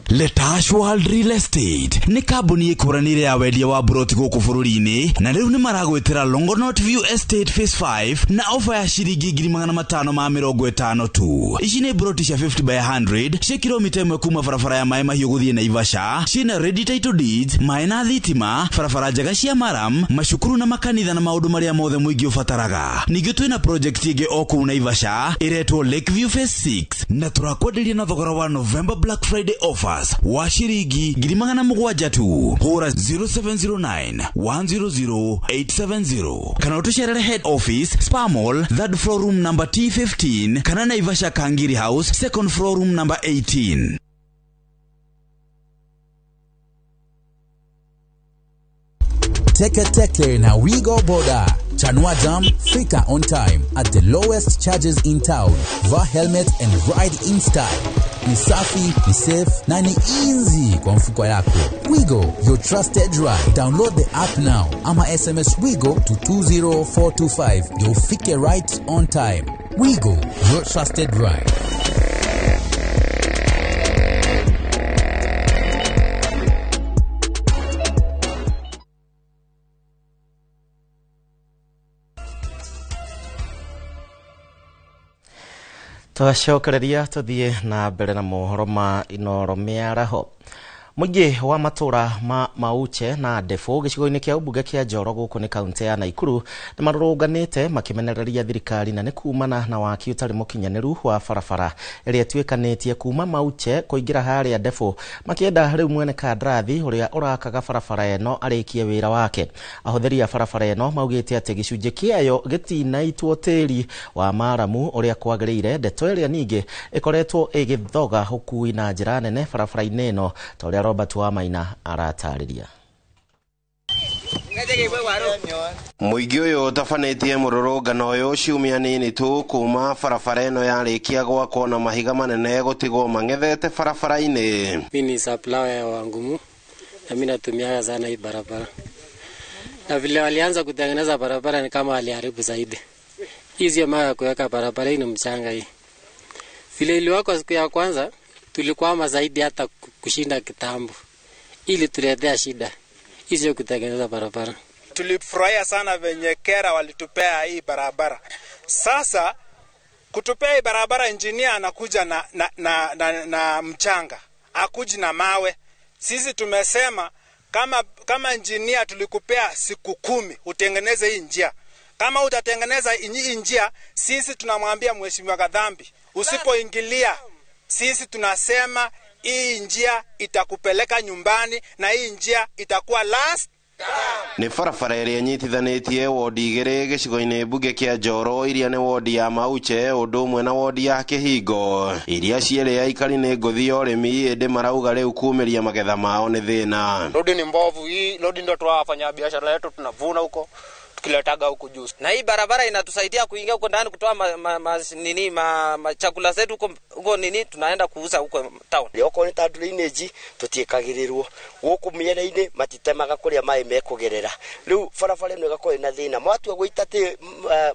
Speaker 11: Letash World Real Estate nĩ kambuni ĩkũranĩire ya wendia wa buroti gũkũ bũrũri-inĩ, na rĩu nĩ maragwĩtĩra Longonot View Estate Phase 5 na ofa ya ciringi 550 tu. Ici nĩ buroti cia 50 by 100 cia kilomita 1 kuma barabara ya Maĩ Mahiũ gũthiĩ Naivasha, ciĩna ready title deeds, maĩ na thitima, barabara njega cia maram, macukuru na makanitha na maũndũ marĩa mothe mũingĩ ũbataraga. Ningĩ twĩna project ĩngĩ o kũu Naivasha ĩretwo Lakeview Phase 6 na tũrakwenderia na thogora wa November Black Friday offer wa shiringi 700 tu. Hũra 0709 100 870 kana ũtũcerere head office Spa Mall, third floor room number T15 kana Naivasha Kangiri House, second floor room number 18.
Speaker 12: Teke Teke na Wigo Boda. Chanua Jam, fika on time at the lowest charges in town. Vaa helmet and ride in style. Ni safi, ni safe na ni easy kwa mfuko yako. Wigo, your trusted ride. Download the app now ama SMS Wigo to 20425. You'll fike right on time. Wigo, your trusted ride.
Speaker 1: Twacokereria tuthie na mbere na mohoro ma Inooro mĩaraho. Mũingĩ wa matũra ma Mauche na Ndebũ gĩcigo-inĩ kĩa ũmbunge kĩa Njoro gũkũ nĩ kaunti ya Naikuru nĩ marũrũnganĩte makĩmenereria thirikari na nĩ kumana na waki ũtarĩ mũkinyanĩru wa barabara ĩrĩa ĩtuĩkanĩtie kuma Mauche kũingĩra harĩa Ndebũ, makĩenda rĩu mwene kandarathi ũrĩa ũrakaga barabara ĩno arĩkie wĩra wake. Ahũthĩri a barabara ĩno maugĩte atĩ gĩcunjĩ kĩayo gĩtinaitwo tĩri wa maramu ũrĩa kwagĩrĩire, ndeto ĩrĩa ningĩ ĩkoretwo ĩgĩthoga ũkui na njĩra nene barabara-inĩ ĩno ta ũrĩa Robert Wamaina aratarĩria.
Speaker 13: Mũingĩ ũyũ ũtabanĩtie mũrũrũngano ũyũ ciumia nini tu kuma barabara ĩno yarĩkia gwakwo na mahiga manene gũtigwo mang'ethete barabara-inĩ.
Speaker 27: Mimi ni supplier wa ngumu na mimi natumiaga sana hii barabara, na vile walianza kutengeneza barabara ni kama waliharibu zaidi. Hizi mawe ya kuweka barabara hii ni mchanga hii. Vile iliwekwa siku ya kwanza tulikwama zaidi hata kushinda kitambo, ili tuletea shida hizo kutengeneza barabara.
Speaker 28: Tulifurahia sana venye Kera walitupea hii barabara. Sasa kutupea hii barabara, engineer anakuja na mchanga, akuji na mawe. Sisi tumesema kama engineer tulikupea siku 10 utengeneze hii njia. Kama utatengeneza hii njia, sisi tunamwambia Mheshimiwa Gadhambi, usipoingilia sisi tunasema hii njia itakupeleka nyumbani na hii njia itakuwa last.
Speaker 13: Nĩ barabara ĩrĩa ĩnyitithanĩtie wodi igĩrĩ gĩcigo-inĩ mbunge kĩa Njoro iria nĩ wodi ya Mauche ũndũ ũmwe na wodi ya Kĩhingo iria cierĩ aikari nĩ ngũthi ya ũrĩmi, ĩndĩ marauga rĩu kumĩria magetha mao nĩ thĩna.
Speaker 29: Rodi ni mbovu hii, rodi ndio tunawafanya biashara yetu, tunavuna huko tukiletaga huko juu.
Speaker 30: Na hii barabara inatusaidia kuingia huko ndani kutoa chakula zetu huko nini tunaenda kuuza huko town.
Speaker 31: Yoko ni ta drainage tutiekagirirwo guku miena-ini matitemaga kuria mai mekugerera. Riu barabara ino igakorwo ina thina. Matua guita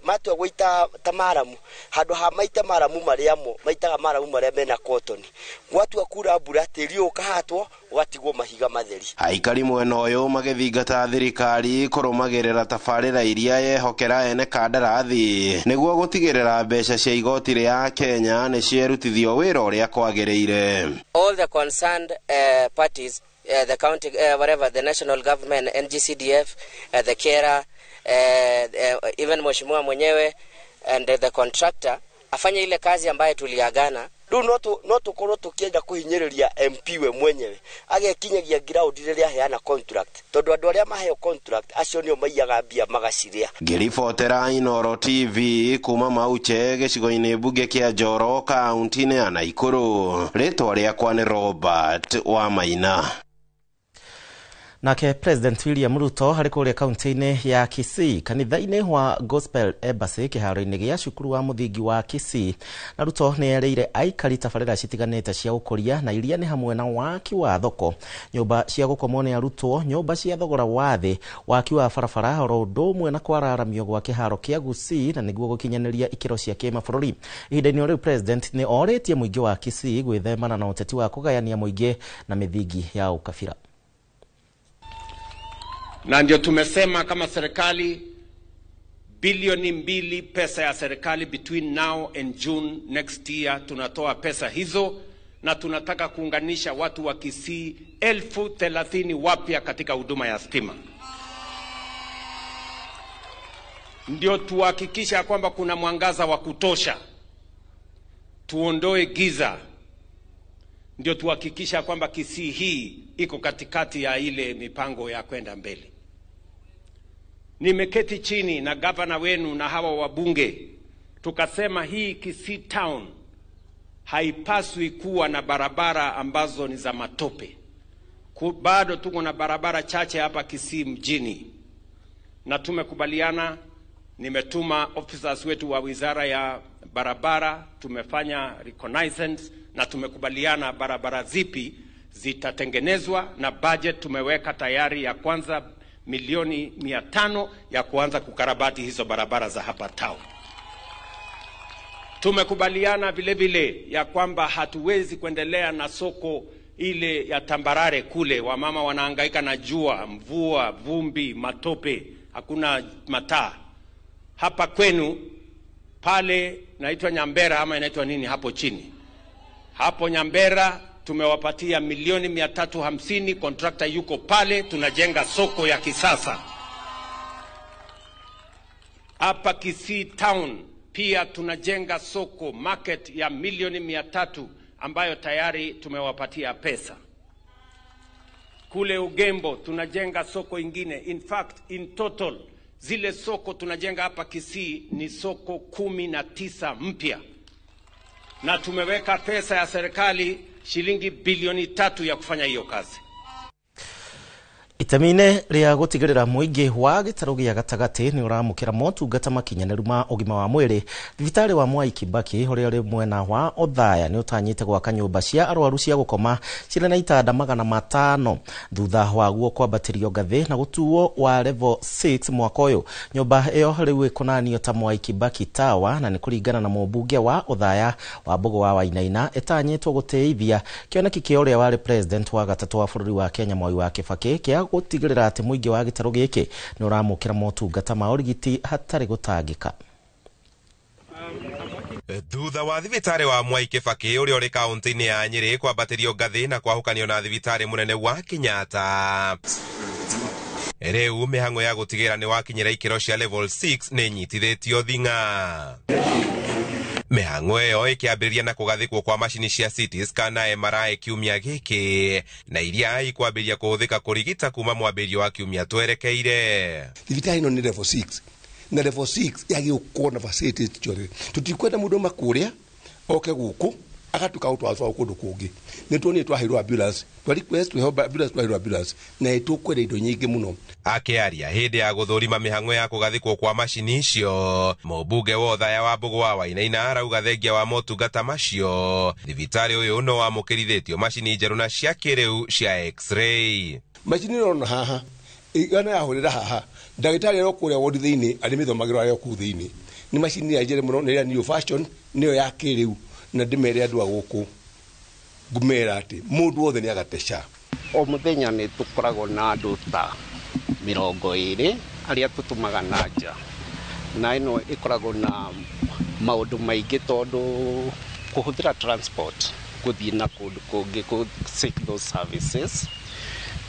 Speaker 31: matua guita ta maramu handu ha maita maramu maria mo maitaga maramu maria mena cotton. Gwatua kura mbura tiri ukahatwo Ũgatigwo mahiga matheri.
Speaker 13: Aikari mwena ũyũ magĩthingata thirikari kũrũmagĩrĩra tabarĩra iria yehokera ene kandarathi nĩguo gũtigĩrĩra mbeca cia igoti rĩa Kenya nĩ cierutithio wĩra ũrĩa kwagĩrĩire.
Speaker 30: All the concerned parties, the county, whatever, the national government, NGCDF, the KERA, even mheshimiwa mwenyewe and the contractor afanye ile kazi ambayo tuliagana.
Speaker 31: Rĩu no tũkorwo tũkĩenda kũhinyĩrĩria MP we mwenyewe agekinyagia ground rĩrĩa aheana contract, tondũ andũ arĩa maheo contract acio nĩo maiyaga mbia magaciria.
Speaker 13: Ngĩribotera Inooro TV kuma Mauche gĩcigo-inĩ mbunge kĩa Njoro kaunti-inĩ ya Naikuru, rĩtwa rĩakwa nĩ Robert Wamaina.
Speaker 1: Nake President William Ruto harĩ kũrĩa kaunti-inĩ ya Kisii kanitha-inĩ wa Gospel Embassy kĩharo-inĩ gĩa cukuru wa mũthingi wa Kisii. Na Ruto nĩ erĩire aikari tabarĩra citiganĩte cia ũkũria na iria nĩ hamwe na waki wa thoko, nyũmba cia gũkomwo nĩ arutwo, nyũmba cia thogora wa thĩ, waki wa barabara oro ũndũ ũmwe na kwararamio gwa kĩharo kĩa Gusii na nĩguo gũkinyanĩria ikĩro cia kĩmabũrũri. Ihinda-inĩ o rĩu President nĩ orĩtie mũingĩ wa Kisii gwĩthemana na ũteti wa kũgayania mũingĩ na mĩthingi ya ũkabira.
Speaker 6: Na ndio tumesema kama serikali bilioni 2 pesa ya serikali between now and June next year tunatoa pesa hizo, na tunataka kuunganisha watu wa Kisii 30,000 wapya katika huduma ya stima. Ndio tuhakikisha kwamba kuna mwangaza wa kutosha, tuondoe giza. Ndio tuhakikisha kwamba Kisii hii iko katikati ya ile mipango ya kwenda mbele. Nimeketi chini na gavana wenu na hawa wabunge, tukasema hii Kisii town haipaswi kuwa na barabara ambazo ni za matope. Bado tuko na barabara chache hapa Kisii mjini, na tumekubaliana, nimetuma officers wetu wa wizara ya barabara, tumefanya reconnaissance na tumekubaliana barabara zipi zitatengenezwa, na budget tumeweka tayari ya kwanza milioni 500 ya kuanza kukarabati hizo barabara za hapa town. Tumekubaliana vile vile ya kwamba hatuwezi kuendelea na soko ile ya tambarare kule, wamama wanahangaika na jua, mvua, vumbi, matope, hakuna mataa. Hapa kwenu pale naitwa Nyambera ama inaitwa nini hapo chini, hapo Nyambera tumewapatia milioni 350, contractor yuko pale, tunajenga soko ya kisasa. Hapa Kisii town pia tunajenga soko market ya milioni 300 ambayo tayari tumewapatia pesa. Kule Ugembo tunajenga soko ingine. In fact, in total zile soko tunajenga hapa Kisii ni soko 19 mpya, na tumeweka pesa ya serikali shilingi bilioni 3 ya kufanya hiyo kazi.
Speaker 1: Itemi-inĩ rĩa gũtigĩrĩra mũingĩ wa gĩtarũ gĩa gatagatĩ nĩ ũramũkĩra motungata makinyanĩru ma ũgima wa mwĩrĩ, thibitarĩ wa Mwai Kibaki ũrĩa ũrĩ mwena wa Othaya nĩ ũtanyĩte gwaka nyũmba cia arwaru cia gũkoma cirĩ na itanda 500 thutha waguo kwambatĩrio ngathĩ na gũtuo wa level 6 mwaka ũyũ. Nyũmba ĩyo rĩu ĩkũnanio ta Mwai Kibaki Tower na nĩ kũringana na mũmbunge wa Othaya wa Mbũgũ wa Wainaina ĩtanyĩtwo gũtĩithia kĩoneki kĩa ũrĩa warĩ president wa gatatũ wa bũrũri wa Kenya Mwai wa Kibaki kĩa gũtigĩrĩra atĩ mũingĩ wa gĩtarũ gĩkĩ nĩ ũramũkĩra motungata ma ũrigiti hatarĩ gũtangĩka.
Speaker 8: Thutha wa thibitarĩ wa Mwai Kibaki ũrĩa ũrĩ kaunti-inĩ ya Nyĩrĩ kwambatĩrio ngathĩ na kwahũkanio na thibitarĩ mũnene wa Kenyatta, rĩu mĩhang'o ya gũtigĩrĩra nĩ wakinyĩra ikĩro cia level 6 nĩ nyitithĩtio thing'a. Mĩhang'o ĩyo ĩkĩambĩrĩria na kũgathĩkwo kwa macini cia CT scan na MRI kiumia gĩkĩ, na iria ikwambĩrĩria kũhũthĩka kũrigita kuma mwambĩrĩrio wa kiumia twerekeire.
Speaker 9: Thibitarĩ ĩno nĩ level 6 na level 6 yagĩrĩirwo gũkorwo na facilities ciothe. Tũtikwenda mũndũ auma kũrĩa oke gũkũ agatuĩka gũtwarwo kũndũ kũngĩ. Nĩ tuonire twaheirwo ambulance, twa request tuheo ambulance, twaheirwo ambulance na nĩ tũkwenda indo nyingĩ mũno.
Speaker 8: Akĩaria hĩndĩ ya gũthũrima mĩhang'o ya kũgathĩkwo kwa macini icio, mũmbunge wa Othaya wa Mbũgũ wa Wainaina arauga thengia wa motungata macio, thibitarĩ ũyũ no wamũkĩrithĩtio macini njerũ na cia kĩrĩu cia x-ray.
Speaker 9: Macini ĩrona haha ĩgana yahũrĩra haha, ndagĩtarĩ arĩ o kũrĩa wodi thĩinĩ arĩmĩthomagĩrwo arĩ o kũu thĩinĩ. Nĩ macini ya njerũ mũno, nĩ ĩrĩa new fashion, nĩyo ya kĩrĩu, na ndĩmere andũ a gũkũ ngũmera atĩ mũndũ wothe nĩ agateca.
Speaker 4: O mũthenya nĩ tũkoragwo na andũ ta 20 arĩa tũtũmaga na nja, na ĩno ĩkoragwo na maũndũ maingĩ tondũ kũhũthĩra transport gũthiĩ na kũndũ kũngĩ kũ seek those services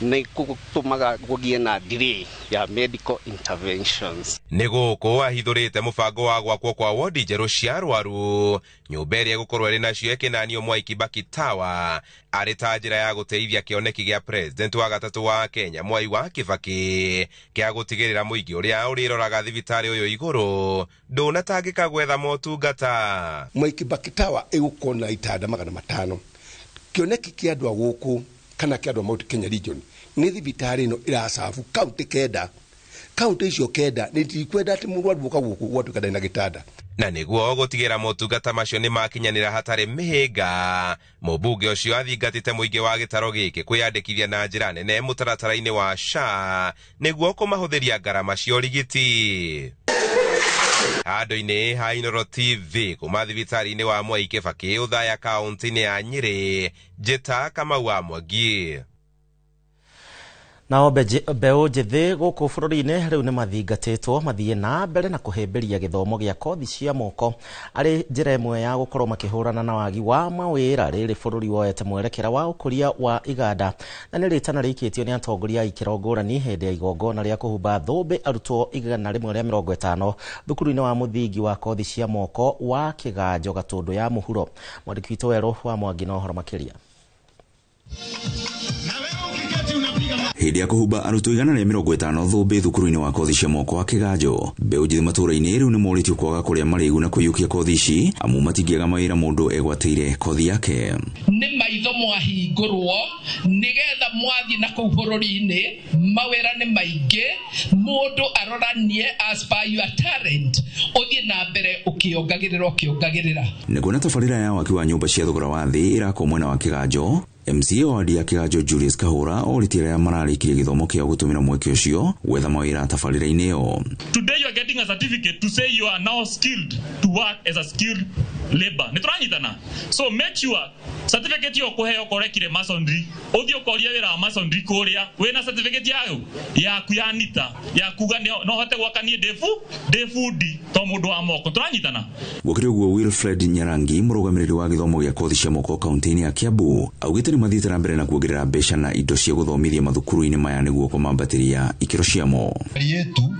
Speaker 4: nĩ gũtũmaga gũgĩe na delay ya medical interventions.
Speaker 8: Nĩ gũkũ ahithũrĩte mũbango wa gwakwo kwa wodi njerũ cia arwaru, nyũmba ĩrĩa ĩgũkorwo ĩrĩ nacio ĩkĩnanio Mwai Kibaki Tower arĩ ta njĩra ya gũteithia kĩoneki gĩa president wa gatatũ wa Kenya Mwai wa Kibaki kĩa gũtigĩrĩra mũingĩ ũrĩa ũrĩroraga thibitarĩ ũyũ igũrũ ndũnatangĩka gwetha motungata.
Speaker 9: Mwai Kibaki Tower ĩgũkorwo na itanda 500. Kĩoneki kĩa andũ a gũkũ kana kĩa andũ a Mount Kenya region nĩ thibitarĩ ĩno ĩracabu kaunti 9. Kaunti icio 9 nĩ tikwenda atĩ mũrwaru ũka gũkũ gwatuĩka ndarĩ na gĩtanda.
Speaker 8: Na nĩguo gũtigĩra motungata macio nĩ makinyanĩra hatarĩ mĩhĩnga, mũmbunge ũcio athingatĩte mũingĩ wa gĩtaro gĩkĩ kwĩyandĩkithia na njĩra nene mũtaratara-inĩ wa SHA nĩguo kũmahũthĩria ngarama cia ũrigiti. Handũ-inĩ ha Inooro TV kuma thibitarĩ-inĩ wa Mwai Kibaki Othaya kaunti-inĩ ya Nyĩrĩ, Njĩta Kamau wa Mwangi.
Speaker 1: Nao mbeũ njĩthĩ gũkũ bũrũri-inĩ rĩu nĩ mathingatĩtwo mathiĩ na mbere na kũhĩmbĩria gĩthomo gĩa kothi cia moko arĩ njĩra ĩmwe ya gũkorwo makĩhũrana na wagi wa mawĩra rĩrĩ bũrũri woete mwerekera wa ũkũria wa iganda, na nĩ rĩtana rĩikĩtio nĩ atongoria a ikĩro ngũrani hĩndĩ ya igongona rĩa kũhumba thũmbĩ arutwo 150 thukuru-inĩ wa mũthingi wa kothi cia moko wa Kĩganjo Gatũndũ ya Mũhuro. Mwandĩki witũ Werũ wa Mwangi na ũhoro makĩria.
Speaker 11: Hĩndĩ ya kũhumba arutwo 150 thũmbĩ thukuru-inĩ wa kothi cia moko wa Kĩganjo, mbeũ njĩthĩ matũũra-inĩ rĩu nĩ morĩtio kwaga kũrĩa marĩgu na kũiyũkia kothi ici amu matingĩaga mawĩra mũndũ egwatĩire kothi yake.
Speaker 5: Nĩ maitho mwahingũrwo nĩgetha mwathiĩ na kũu bũrũri-inĩ mawĩra nĩ maingĩ, mũndũ aroranie as per your talent ũthiĩ na mbere ũkĩongagĩrĩra ũkĩongagĩrĩra.
Speaker 11: Nĩguo na tabarĩra ya waki wa nyũmba cia thogora wa thĩ ĩrakwo mwena wa Kĩganjo, MCA wa wadi ya Kĩganjo Julius Kahũra orĩtie arĩa mararĩkirie gĩthomo kĩao gũtũmĩra mweke ũcio gwetha mawĩra tabarĩra-inĩ ĩyo.
Speaker 14: Today you are getting a certificate to say you are now skilled to work as a skilled labor. Nĩ tũranyitana? So make sure certificate ĩyo ũkũheo ũkorekire masonry, ũthiĩ ũkorie wĩra wa masonry kũrĩa wĩna certificate yayo yaku ya nita ya kuga no hote gwaka niĩ ndĩ bundi to mũndũ wa moko. Tũranyitana?
Speaker 11: Gũkĩrĩ ũguo, Wilfred Nyarangi mũrũgamĩrĩri wa gĩthomo gĩa kothi cia moko kaunti-inĩ ya Kiambu augĩte nĩ mathiĩte na mbere na kuongerera mbeca na indo cia gũthomithia mathukuru-inĩ maya nĩguo kũmambatĩria ikĩro ciamo.
Speaker 15: Yetu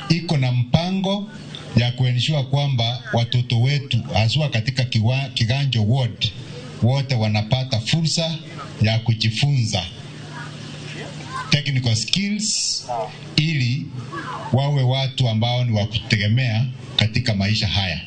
Speaker 15: iko na mpango ya kuensure kwamba watoto wetu haswa katika Kiganjo ward wote wanapata fursa ya kujifunza technical skills ili wawe watu ambao ni wa kutegemea katika maisha haya.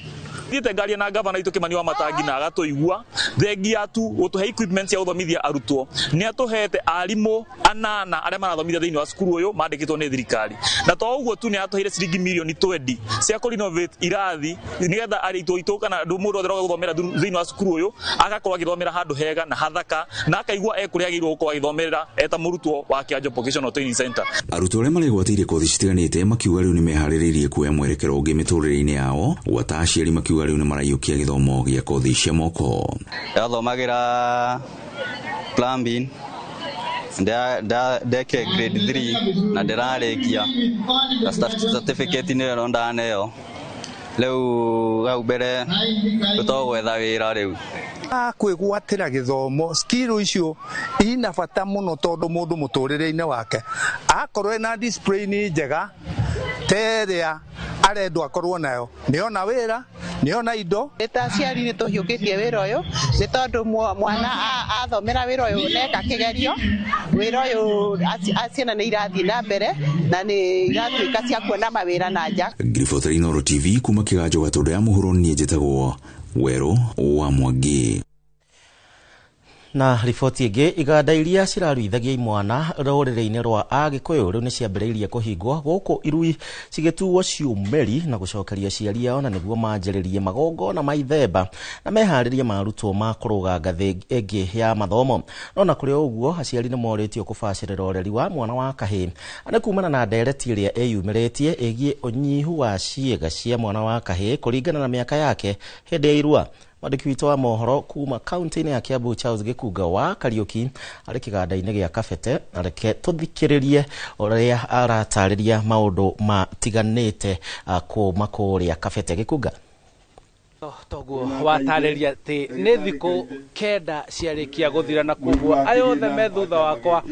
Speaker 14: Thiĩte ngaria na gavana witũ Kĩmani wa Matangi na agatũigua thengia tu gũtũhe equipment cia gũthomithia arutwo. Nĩ atũhete arimũ 8 arĩa marathomithia thĩinĩ wa cukuru ũyũ mandĩkĩtwo nĩ thirikari, na to ũguo tu nĩ atũheire ciringi mirioni 20 cia kũ renovate irathi nĩgetha arutwo aitũ kana mũndũ wothe ũroka gũthomera thĩinĩ wa cukuru ũyũ agakorwo agĩthomera handũ hega na hathaka na akaigua e kũrĩa agĩrĩirwo gũkorwo agĩthomera eta mũrutwo wa Kĩganjo Vocational Training Center.
Speaker 11: Arutwo arĩa maregwatĩire kothi citiganĩte makiuga rĩu nĩ meharĩrĩirie kuoya mwerekero ũngĩ mĩtũrĩre-inĩ yao, gwata aciari makiuga rĩu nĩ maraiyũkia gĩthomo gĩa kothi cia moko.
Speaker 17: Ndathomagĩra plumbing, ndeke grade 3 na ndĩrarĩkia na certificate nĩyo ĩno ndaneo. Rĩu hau mbere tũtogwetha wĩra rĩu.
Speaker 18: Kwĩgwatĩra gĩthomo skill icio ina bata mũno tondũ mũndũ mũtũrĩre-inĩ wake akorwo ena discipline njega ta ĩrĩa arendwo akorwo nayo nĩona wĩra nĩona indo.
Speaker 19: Nĩ ta aciari nĩ tũhiũkĩtie wĩra ũyũ nĩ tondũ mwana athomera wĩra ũyũ neka kĩgerio wĩra ũyũ ciana nĩ irathiĩ na mbere na nĩ iratuĩka cia kuona mawĩra na nja.
Speaker 11: Ngiribotera Inooro TV kuma Kĩganjo Gatũndũ ya Mũhuro, niĩ njĩtagwo Werũ wa Mwangi.
Speaker 1: Na riboti ĩngĩ, iganda iria ciraruithagia imwana rũrĩrĩ-inĩ rwa Agĩkũyũ rĩu nĩ ciambĩrĩirie kũhingwo gũkũ irui cigĩtuo ciumĩri na gũcokeria aciari ao na nĩguo manjĩrĩrie magongona ma ithemba na meharĩrie marutwo ma kũrũga ngathĩ ĩngĩ ya mathomo. No na kũrĩ ũguo, aciari nĩ morĩtio kũbacĩrĩra ũreri wa mwana wa kahĩĩ nĩ kumana na ndereti ĩrĩa ĩyumĩrĩtie ĩgiĩ ũnyihu wa ciĩga cia mwana wa kahĩĩ kũringana na mĩaka yake hĩndĩ ya irua. Mwandĩki witũ wa mohoro kuma kaunti-inĩ ya Kiambu Charles Gĩkunga wa Kariũki arĩ kĩganda-inĩ gĩa Kabete, na reke tũthikĩrĩrie ũrĩa aratarĩria maũndũ matiganĩte kuma kũrĩa Kabete. Gĩkunga.
Speaker 2: Toguo watarĩria atĩ nĩ thikũ 9 ciarĩkia gũthira, na koguo aya othe me thutha wakwa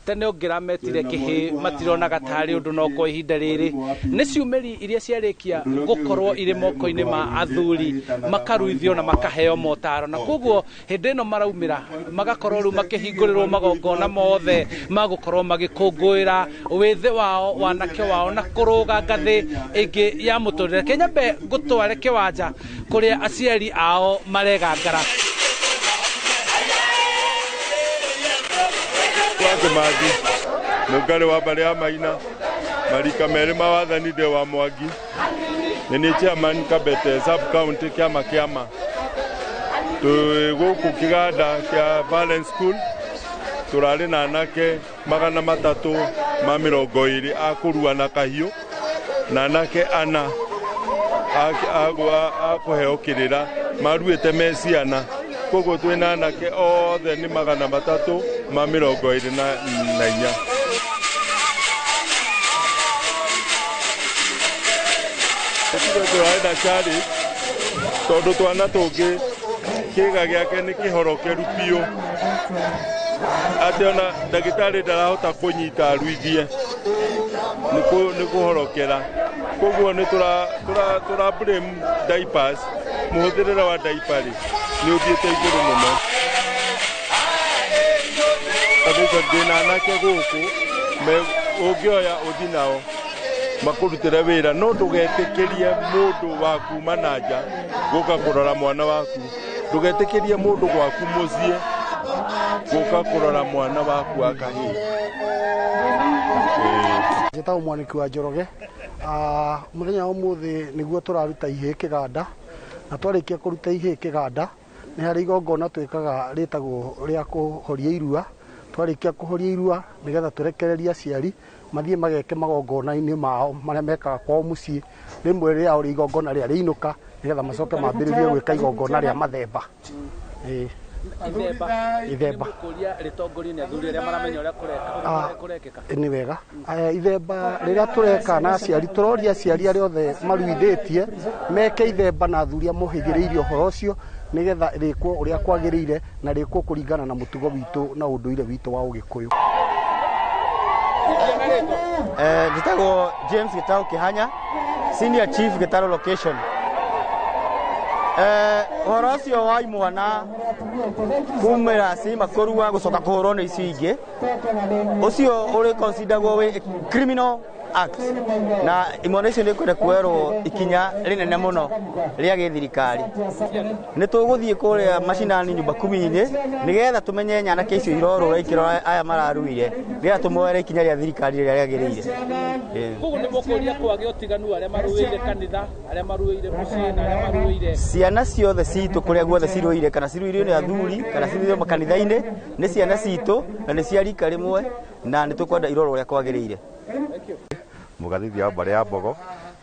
Speaker 2: tene ũngĩrametire kĩhĩ matironaga tarĩ ũndũ, no kwa ihinda rĩrĩ nĩ ciumĩri iria ciarĩkia gũkorwo irĩ moko-inĩ ma athuri, makaruithio na makaheo motaro, na koguo hĩndĩ ĩno maraumĩra magakorwo rĩu makĩhingũrĩrwo magongona mothe magũkorwo magĩkũngũĩra wĩthĩ wao, wanake wao, na kũrũga ngathĩ ĩngĩ ya mũtũrĩre. Kĩnyambe ngũtware kĩwanja kũrĩa aciari ao maregangara.
Speaker 3: Kimathi mũngarĩ wa mbarĩ ya Maina marika merĩ ma wathani ndĩ wa Mwangi, nĩ niĩ chairman Kabete sub county kĩama kĩama. Twĩ gũkũ kĩganda kĩa Valence School, tũrarĩ na anake 320 a kũrua na kahiũ na anake 4 a kũheo kĩrĩra maruĩte me ciana, koguo twĩna anake othe nĩ 324. Tũrarĩ na challenge tondũ twana tũngĩ kĩga gĩake nĩ kĩhorokeru biũ, atĩ ona ndagĩtarĩ ndarahota kũnyita aruithie nĩ kũhorokera. Koguo nĩ tũra blame diapers, mũhũthĩrĩre wa diaper rĩ nĩ ũthiĩte igũrũ mũno. Ndĩna anake gũkũ ũngĩoya ũthi nao makũrutĩre wĩra, no ndũgetĩkĩrie mũndũ wa kuma na nja gũka kũrora mwana waku, ndũgetĩkĩrie mũndũ gwaku mũciĩ gũka kũrora mwana waku wa kahĩĩ.
Speaker 7: Njĩtagwo Mwaniki wa Njoroge. Mũthenya wa ũmũthĩ nĩguo tũraruta ihĩĩ kĩganda, na twarĩkia kũruta ihĩĩ kĩganda nĩ harĩ igongona twĩkaga rĩtagwo rĩa kũhoria irua. Twarĩkia kũhoria irua nĩgetha tũrekererie aciari mathiĩ mageke magongona-inĩ mao marĩa mekaga kwao mũciĩ, rĩmwe rĩao rĩ igongona rĩa rĩinũka, nĩgetha macoke mambĩrĩrie gwĩka igongona rĩa mathemba. Ithemba nĩ wega. Ithemba rĩrĩa tũreka na aciari, tũroria aciari arĩa othe maruithĩtie meke ithemba na athuri a mohĩgĩrĩirie ũhoro ũcio, nĩgetha rĩkwo ũrĩa kwagĩrĩire na rĩkwo kũringana na mũtugo witũ na ũndũire witũ wa Ũgĩkũyũ.
Speaker 16: Njĩtagwo James Gitau Kihanya, Senior Chief Gitaro Location. Ũhoro ũcio wa imwana kumĩra cima kũrua gũcoka kũhũrwo nĩ icio ingĩ, ũcio ũrĩ consideragwo wĩ criminal act, na imwana icio nĩ kwenda kuoerwo ikinya rĩnene mũno rĩa gĩthirikari. Nĩ tũgũthiĩ kũrĩa macinani nyumba kumi-inĩ nĩgetha tũmenye nyanake icio irorũra ikĩrora aya mararuire, nĩgetha tũmoere ikinya rĩa thirikari rĩrĩa rĩagĩrĩire.
Speaker 2: Koguo nĩ mũkũria kwagĩa ũtiganu arĩa maruĩire kanitha, arĩa maruĩire mũciĩ na arĩa maruĩire
Speaker 16: ciana ciothe citũ kũrĩa guothe ciruire, kana ciruirio nĩ athuri kana ciruirio makanitha-inĩ, nĩ ciana citũ na nĩ cia rika rĩmwe, na nĩ tũkwenda irorwo ũrĩa kwagĩrĩire.
Speaker 20: Mũgathithia wa mbarĩ ya Mbogo,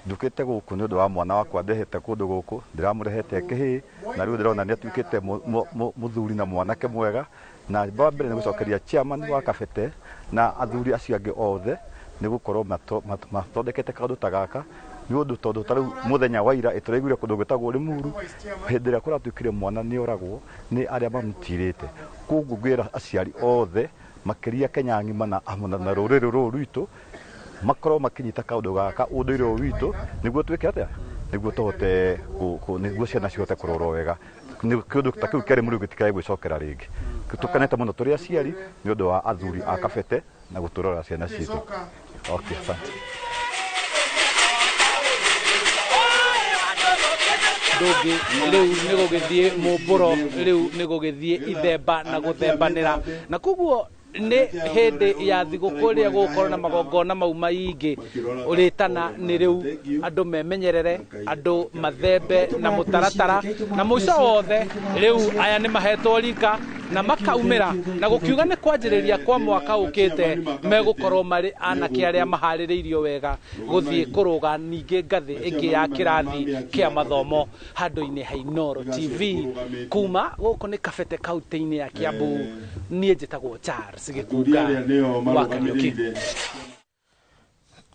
Speaker 20: njũkĩte gũkũ nĩ ũndũ wa mwana wakwa ndehete kũndũ gũkũ, ndĩramũrehete kĩhĩĩ na rĩu ndĩrona nĩ atuĩkĩte mũthuri na mwanake mwega. Na wa mbere nĩ gũcokeria chairman wa Kabete na athuri acio angĩ othe nĩ gũkorwo mathondekete kaũndũ ta gaka, nĩ ũndũ tondũ ta rĩu mũthenya wa ira ĩtũraiguire kũndũ gwĩtagwo Rĩmuru, hĩndĩ ĩrĩa kũratuĩkire mwana nĩ oragwo nĩ arĩa mamũtirĩte. Koguo ngwĩra aciari othe makĩria Kenya ng'ima na rũrĩrĩ rũrũ rwitũ makorwo makinyita kaũndũ gaka ũndũire ũyũ witũ, nĩguo twĩke atĩa, nĩguo tũhote nĩguo ciana cihote kũrorwo wega, kĩũndũ ta kĩu kĩa Rĩmuru gĩtikae gwĩcokera rĩngĩ. Tũkenete mũno tũrĩ aciari nĩ ũndũ wa athuri a Kabete na gũtũrora ciana citũ. Okay, asante.
Speaker 2: Ndũngĩ rĩu nĩ gũgĩthiĩ mũmbũro, rĩu nĩ gũgĩthiĩ ithemba na gũthembanĩra, na koguo nĩ hĩndĩ ya thigũkũ ĩrĩa gũgũkorwo na magongona mau maingĩ ũrĩtana nĩ rĩu andũ memenyerere, andũ mathembe na mũtaratara, na mũico wothe rĩu aya nĩ mahetwo rika Na makaumĩra na gũkiuga nĩ kwanjĩrĩria kwa mwaka ũkĩte megũkorwo marĩ anake arĩa maharĩrĩirio wega gũthiĩ kũrũga ningĩ ngathĩ ĩngĩ ya kĩrathi kĩa mathomo handũ-inĩ ha Inooro TV. Kuma gũkũ nĩ Kabete kaunti-inĩ ya Kiambu, niĩ njĩtagwo Charles Gĩkunga wa Kariũki.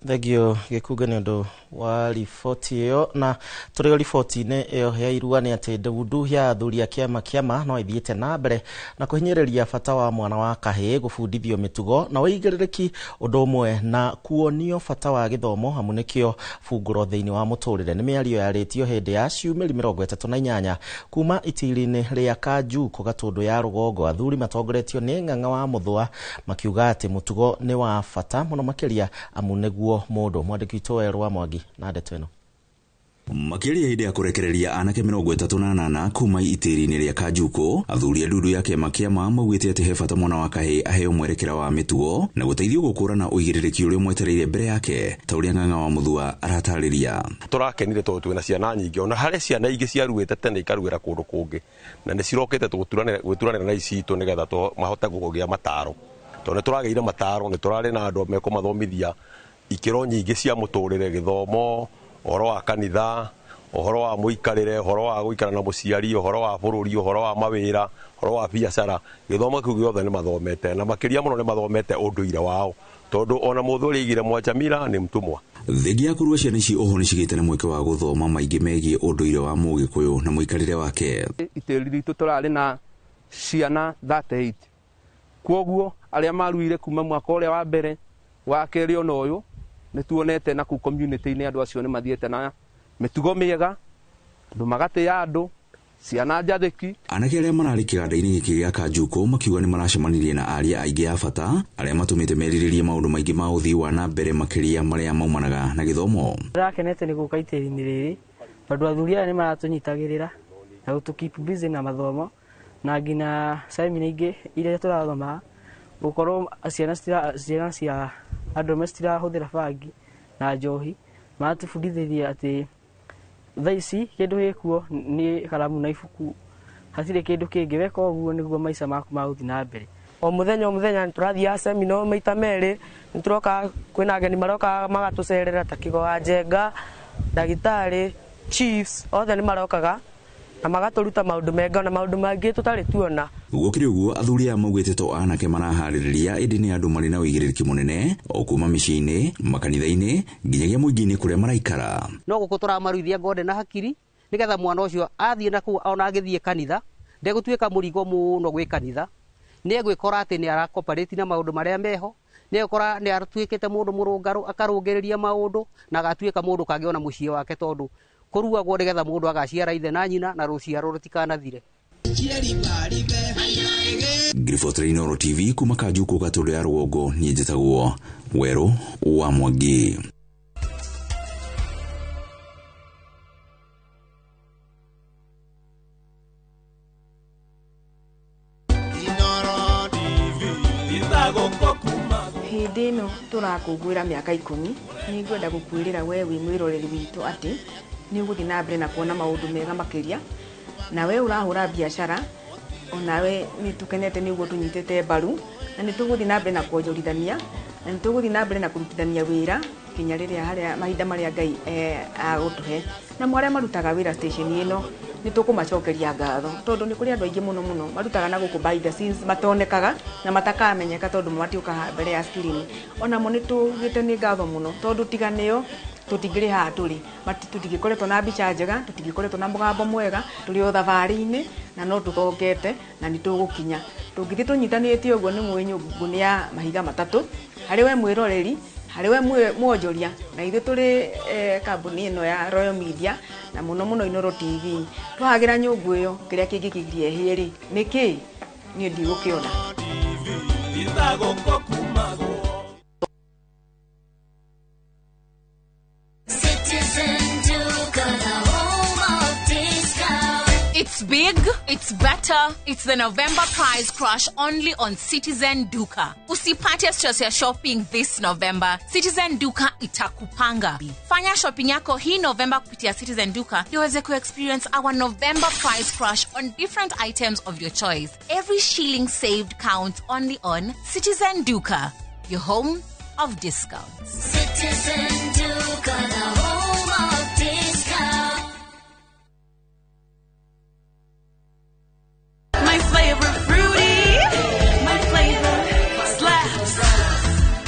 Speaker 1: Thengio Gĩkunga nĩ ũndũ wa riboti ĩyo. Na tũrĩ o riboti-inĩ ĩyo ya irua nĩ atĩ ndundu ya athuri a kĩama kĩama no ĩthiĩte na mbere na kũhinyĩrĩria bata wa mwana wa kahĩĩ gũbundithio mĩtugo na ũigĩrĩrĩki ũndũ ũmwe na kuonio bata wa gĩthomo amu nĩkĩo bungũro thĩinĩ wa mũtũrĩre. Nĩ mĩario yarĩtio hĩndĩ ya ciumĩri 38 kuma itiri-inĩ rĩa Kanjuku Gatũndũ ya rũgongo, athuri matongoretio nĩ Ng'ang'a wa Mũthũa makiuga atĩ mũtugo nĩ wa bata mũno makĩria amu nĩguo mũndũ. Mwandĩki witũ Werũ wa Mwangi na ndeto ĩno.
Speaker 11: Makĩria hĩndĩ ya kũrekereria anake 38 kuma itĩri-inĩ rĩa Kanjuku, athuri a ndundu ya kĩama kĩama maugĩte atĩ he bata mwana wa kahĩĩ aheo mwerekera wa mĩtugo na gũteithio gũkũrana ũigĩrĩrĩki ũrĩa ũmwetereire mbere yake, ta ũrĩa Ng'ang'a wa Mũthua aratarĩria.
Speaker 8: Tũrakenire tondũ twĩna ciana nyingĩ, ona harĩ ciana ingĩ ciaruĩte tene ikaruĩra kũndũ kũngĩ, na nĩ cirokĩte gwĩturanĩra na ici citũ nĩgetha mahote kũgĩa mataro, tondũ nĩ tũragĩire mataro, nĩ tũrarĩ na andũ mekũmathomithia ikĩro nyingĩ cia mũtũrĩre, gĩthomo, ũhoro wa kanitha, ũhoro wa mũikarĩre, ũhoro wa gũikara na mũciari, ũhoro wa bũrũri, ũhoro wa mawĩra, ũhoro wa biacara. Gĩthomo kĩu gĩothe nĩ mathomete, na makĩria mũno nĩ mathomete ũndũire wao, tondũ ona mũthũ ũrĩa aigire Mwachamira nĩ mtumwa.
Speaker 11: Thengia ya kũrua ciana ici oho nĩ cigĩte na mweke wa gũthoma maingĩ megiĩ ũndũire wa Mũgĩkũyũ na mũikarĩre wake.
Speaker 10: Itĩri ritũ tũrarĩ na ciana 38, kwoguo arĩa maruire kuma mwaka ũrĩa wa mbere wa kerĩ ona ũyũ nĩ tuonete na kũu community-inĩ andũ acio nĩ mathiĩte na mĩtugo mĩega, andũ magatĩĩa andũ, ciana njathĩki.
Speaker 11: Anake arĩa mararĩ kĩganda-inĩ gĩkĩ gĩa Kanjuku makiuga nĩ maracemanirie na aria aingĩ a bata arĩa matũmĩte merirĩrie maũndũ maingĩ ma ũthii wa na mbere makĩria marĩa maumanaga na gĩthomo.
Speaker 12: Ndĩrakenete nĩ gũka itĩri-inĩ rĩrĩ tondũ athuri aya nĩ maratũnyitagĩrĩra na gũtũ keep busy na mathomo na nginya seminar ingĩ iria tũrathoma, gũkorwo ciana cia andũ matirahũthĩra bangi na njohi, maratũbundithĩria atĩ thaa ici kĩndũ gĩkuo nĩ karamu na ibuku, hatirĩ kĩndũ kĩngĩ, weka ũguo nĩguo maica maku magũthiĩ na mbere.
Speaker 21: O mũthenya o mũthenya nĩ tũrathiaga seminar maita merĩ, nĩ tũroka kwĩna ageni maroka magatũcerera ta Kĩgo wa Njenga, ndagĩtarĩ, chiefs, othe nĩ marokaga na magatũruta maũndũ mega na maũndũ mangĩ tũtarĩ tuona.
Speaker 11: Gũkĩrĩ ũguo athuri aya maugĩte to anake maraharĩrĩria ĩndĩ nĩ andũ marĩ na ũigĩrĩrĩki mũnene o kuma mĩciĩ-inĩ, makanitha-inĩ nginyagia mũingĩ-inĩ kũrĩa maraikara.
Speaker 22: No gũkũ tũramaruithia ngonde na hakiri nĩgetha mwana ũcio athiĩ na kũu ona agĩthiĩ kanitha ndegũtuĩka mũrigo mũno gwĩ kanitha, nĩ egwĩkora atĩ nĩ arakoparĩti na maũndũ marĩa meho, nĩ egũkora nĩ atuĩkĩte mũndũ mũrũngarũ akarũngĩrĩria maũndũ na agatuĩka mũndũ kangĩona mũciĩ wake, tondũ kũruagwo nĩgetha mũndũ agaciara ithe na nyina na rũciaro rũtikanathire.
Speaker 11: Ngiribotera Inooro TV kuma Kanjuku Gatũndũ ya rũgongo, niĩ njĩtagwo Werũ wa Mwangi.
Speaker 23: Hĩndĩ ĩno tũrakũngũĩra mĩaka 10, nĩ ngwenda gũkwĩrĩra we wĩ mwĩroreri witũ atĩ nĩ ũgũthiĩ na mbere na kuona maũndũ mega makĩria, na we ũrahũra biacara onawe nĩ tũkenete nĩ ũguo tũnyitĩte mbaru, na nĩ tũgũthiĩ na mbere na kuonjorithania, na nĩ tũgũthiĩ na mbere na kũrutithania wĩra nginya rĩrĩa harĩa mahinda marĩa Ngai agũtũhe. Na arĩa marutaga wĩra station ĩno nĩ tũkũmacokeria ngatho, tondũ nĩ kũrĩ andũ aingĩ mũno mũno marutaga na gũkũ behind the scenes matonekaga na matakamenyeka tondũ matiũkaga mbere ya screen. Onamo nĩ tugĩte nĩ ngatho mũno tondũ tiga nĩo tũtingĩrĩ haha tũrĩ, tũtingĩkoretwo na mbica njega, tũtingĩkoretwo na mũgambo mwega, tũrĩ o thabarĩ-inĩ na no tũthongete na nĩ tũgũkinya. Tũngĩthiĩ tũnyitanĩte ũguo nĩ mũĩ nyũngũ nĩ ya mahiga matatũ, harĩ we mwĩroreri, harĩ we mwonjoria, na ithuĩ tũrĩ kambuni ĩno ya Royal Media na mũno mũno Inooro TV. Twahagĩra nyũngũ ĩyo kĩrĩa kĩngĩkĩgiria ĩhĩe rĩ nĩ kĩĩ? Niĩ ndigũkĩona.
Speaker 24: It's been
Speaker 4: big, it's better, it's the November price crash only on Citizen Duka. Usipate stress ya shopping this November. Citizen Duka itakupanga. Fanya shopping yako hii November kupitia Citizen Duka ndio uweze ku-experience our November price crash on different items of your choice. Every shilling saved counts only on Citizen Duka, your home of discounts.
Speaker 6: Citizen Duka, the home of discounts.
Speaker 13: My flavor fruity, my flavor slaps.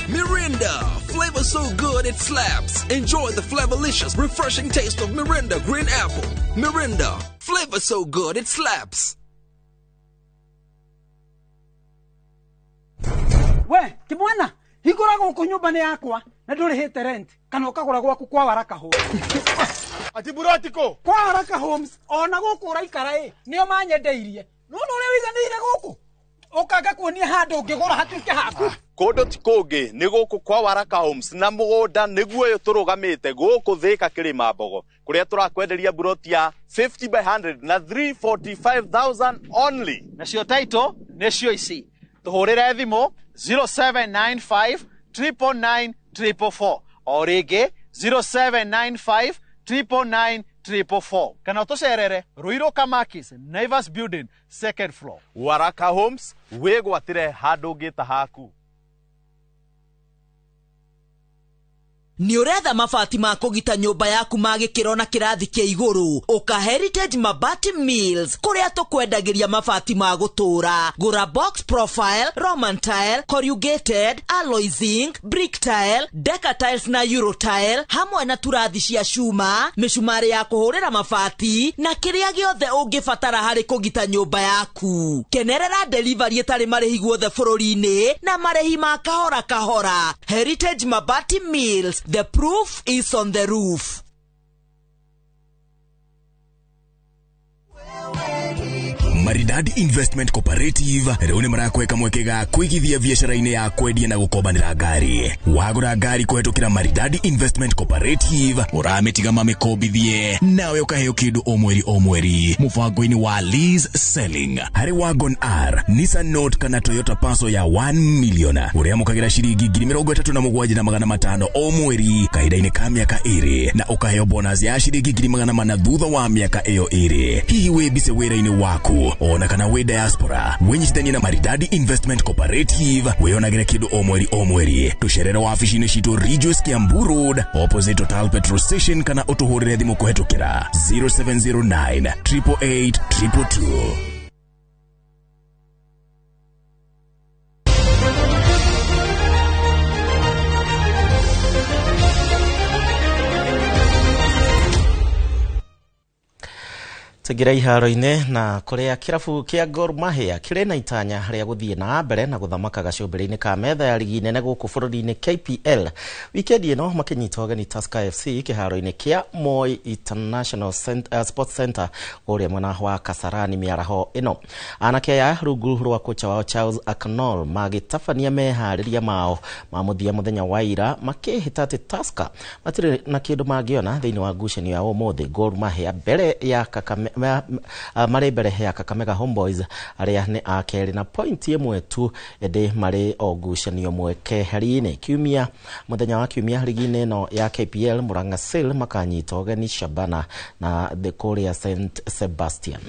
Speaker 24: Mirinda, flavor so good it slaps. Enjoy the flavorlicious, refreshing taste of Mirinda Green Apple. Mirinda, flavor so good it slaps.
Speaker 25: We, kimwana, hingũra gũkũ nyũmba nĩ yakwa na ndũrĩhĩte rent kana ũkagũra gwaku kwa Waraka Homes.
Speaker 26: Ati burotiko
Speaker 25: kwa Waraka Homes ona gũkũ ũraikara ĩ nĩo manyendeirie. Nĩwona ũrĩa ũiganĩire gũkũ ũkanga kuonia handũ ũngĩgũra hatuĩke haku.
Speaker 26: Kũndũ ti kũngĩ nĩ gũkũ kwa Waraka Homes na mũgũnda nĩguo ũyũ tũrũgamĩte gũkũ Thĩka Kĩrĩma Mbogo kũrĩa tũrakwenderia buroti ya 50 by 100 na 345,000 only.
Speaker 27: Nacio title nĩcio ici. Tũhũrĩre thimũ 0795 999 444 o rĩngĩ 0795 999 444 kana ũtũcerere Ruiru Kamakis Naivas Building second floor.
Speaker 26: Waraka Homes, wĩgwatĩre handũ ũngĩta haku.
Speaker 28: Nĩ ũretha mabati ma kũgita nyũmba yaku ma gĩkĩro na kĩrathi kĩa igũrũ ũka Heritage Mabati Mills kũrĩa tũkwendagĩria mabati ma gũtũũra. Gũra box profile, Roman tile, corrugated, alloy zinc, brick tile, deca tiles na euro tile hamwe na turathi cia cuma, mĩcumarĩ ya kũhũrĩra mabati na kĩrĩa gĩothe ũngĩbatara harĩ kũgita nyũmba yaku. Kenerera delivery ĩtarĩ marĩhi guothe bũrũri-inĩ na marĩhi ma kahora kahora. Heritage Mabati Mills, the proof is on the roof.
Speaker 29: Maridadi Investment Cooperative rĩu nĩ marakweka mweke ga kũigithia biacara-inĩ ya kwendia na gũkombanĩra ngari. Wagũra ngari kũhetũkĩra Maridadi Investment Cooperative ũramĩtiga mamĩkombithie nawe ũkaheo kĩndũ o mweri o mweri mũbango-inĩ wa lease selling. Harĩ Wagon R, Nissan Note kana Toyota Passo ya 1 million ũrĩamũkagĩra ciringi 37,500 o mweri kahinda-inĩ ka mĩaka ĩrĩ na ũkaheo bonus ya ciringi 400 thutha wa mĩaka ĩyo ĩrĩ. Hihi wĩ bice wĩra-inĩ waku ona kana wĩ diaspora, wĩnyitithanie na Maridadi Investment Cooperative wĩonagĩre kĩndũ o mweri o mweri. Tũcerere wabici-inĩ citũ Ridgeways Kiambu Road opposite Total Petrol Station kana ũtũhũrĩre thimũ kũhetũkĩra 0709 888 222.
Speaker 1: Tũingĩre iharo-inĩ na kũrĩa kĩrabu kĩa Gor Mahia kĩrĩ na itanya rĩa gũthiĩ na mbere na gũthamaka gacũmbĩrĩ-inĩ ka metha ya rigi nene gũkũ bũrũri-inĩ KPL. Wikendi ĩno makĩnyita ũgeni Tusker FC kĩharo-inĩ kĩa Moi International Sports Center kũrĩa mwena wa Kasarani mĩaraho ĩno. Anake aya rungu rwa kocha wao Charles Aknol magĩtabania meharĩria mao ma mũthia mũthenya wa ira makĩhĩta atĩ Tusker matirĩ na kĩndũ mangĩona thĩinĩ wa ngucanio ya ũmũthĩ. Gor Mahia mbere ya Kakame marĩ mbere ya Kakamega Homeboys arĩa nĩ a kerĩ na point ĩmwe tu ĩndĩ marĩ o ngucanio mweke-heri-inĩ. Kiumia mũthenya wa kiumia rigi-inĩ ĩno ya KPL Murang'a Seal makanyita ũgeni Shabana na kũrĩa St Sebastian.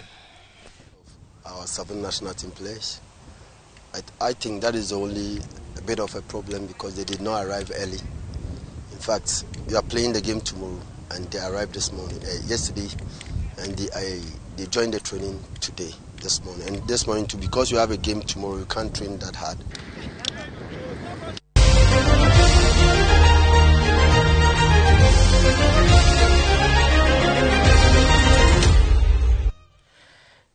Speaker 30: Our 7 national team players, I think that is only a bit of a problem because they did not arrive early. In fact, we are playing the game tomorrow and they arrived this morning, yesterday, and they joined the training today, this morning. And this morning too, because you have a game tomorrow, you can't train that hard.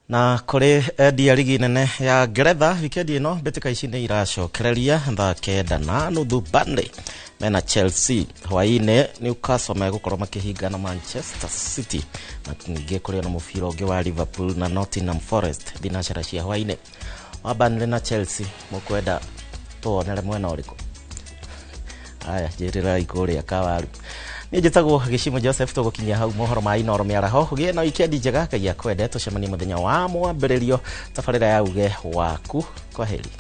Speaker 1: Na kũrĩ endia rigi nene ya Ngeretha wikendi ĩno mbĩtĩka ici nĩ iracokereria thaa 9:30 Burnley mena Chelsea hwaĩ-inĩ Newcastle megũkorwo makĩhinga na Manchester City na ningĩ kũrĩ na mũbira ũngĩ wa Liverpool na Nottingham Forest thinacara cia hwaĩ-inĩ. Wa Burnley na Chelsea mũkwenda tuonere mwena ũrĩkũ? Aya njĩrĩrai kũrĩa Kawaru. Niĩ njĩtagwo Gĩcimo Joseph, tũgũkinyia hau mohoro ma Inoro mĩaraho. Ũgĩe na wikendi njega, Ngai akwende. Tũcemanie mũthenya wa mwambĩrĩrio tabarĩra ya uge waku. Kwaheri.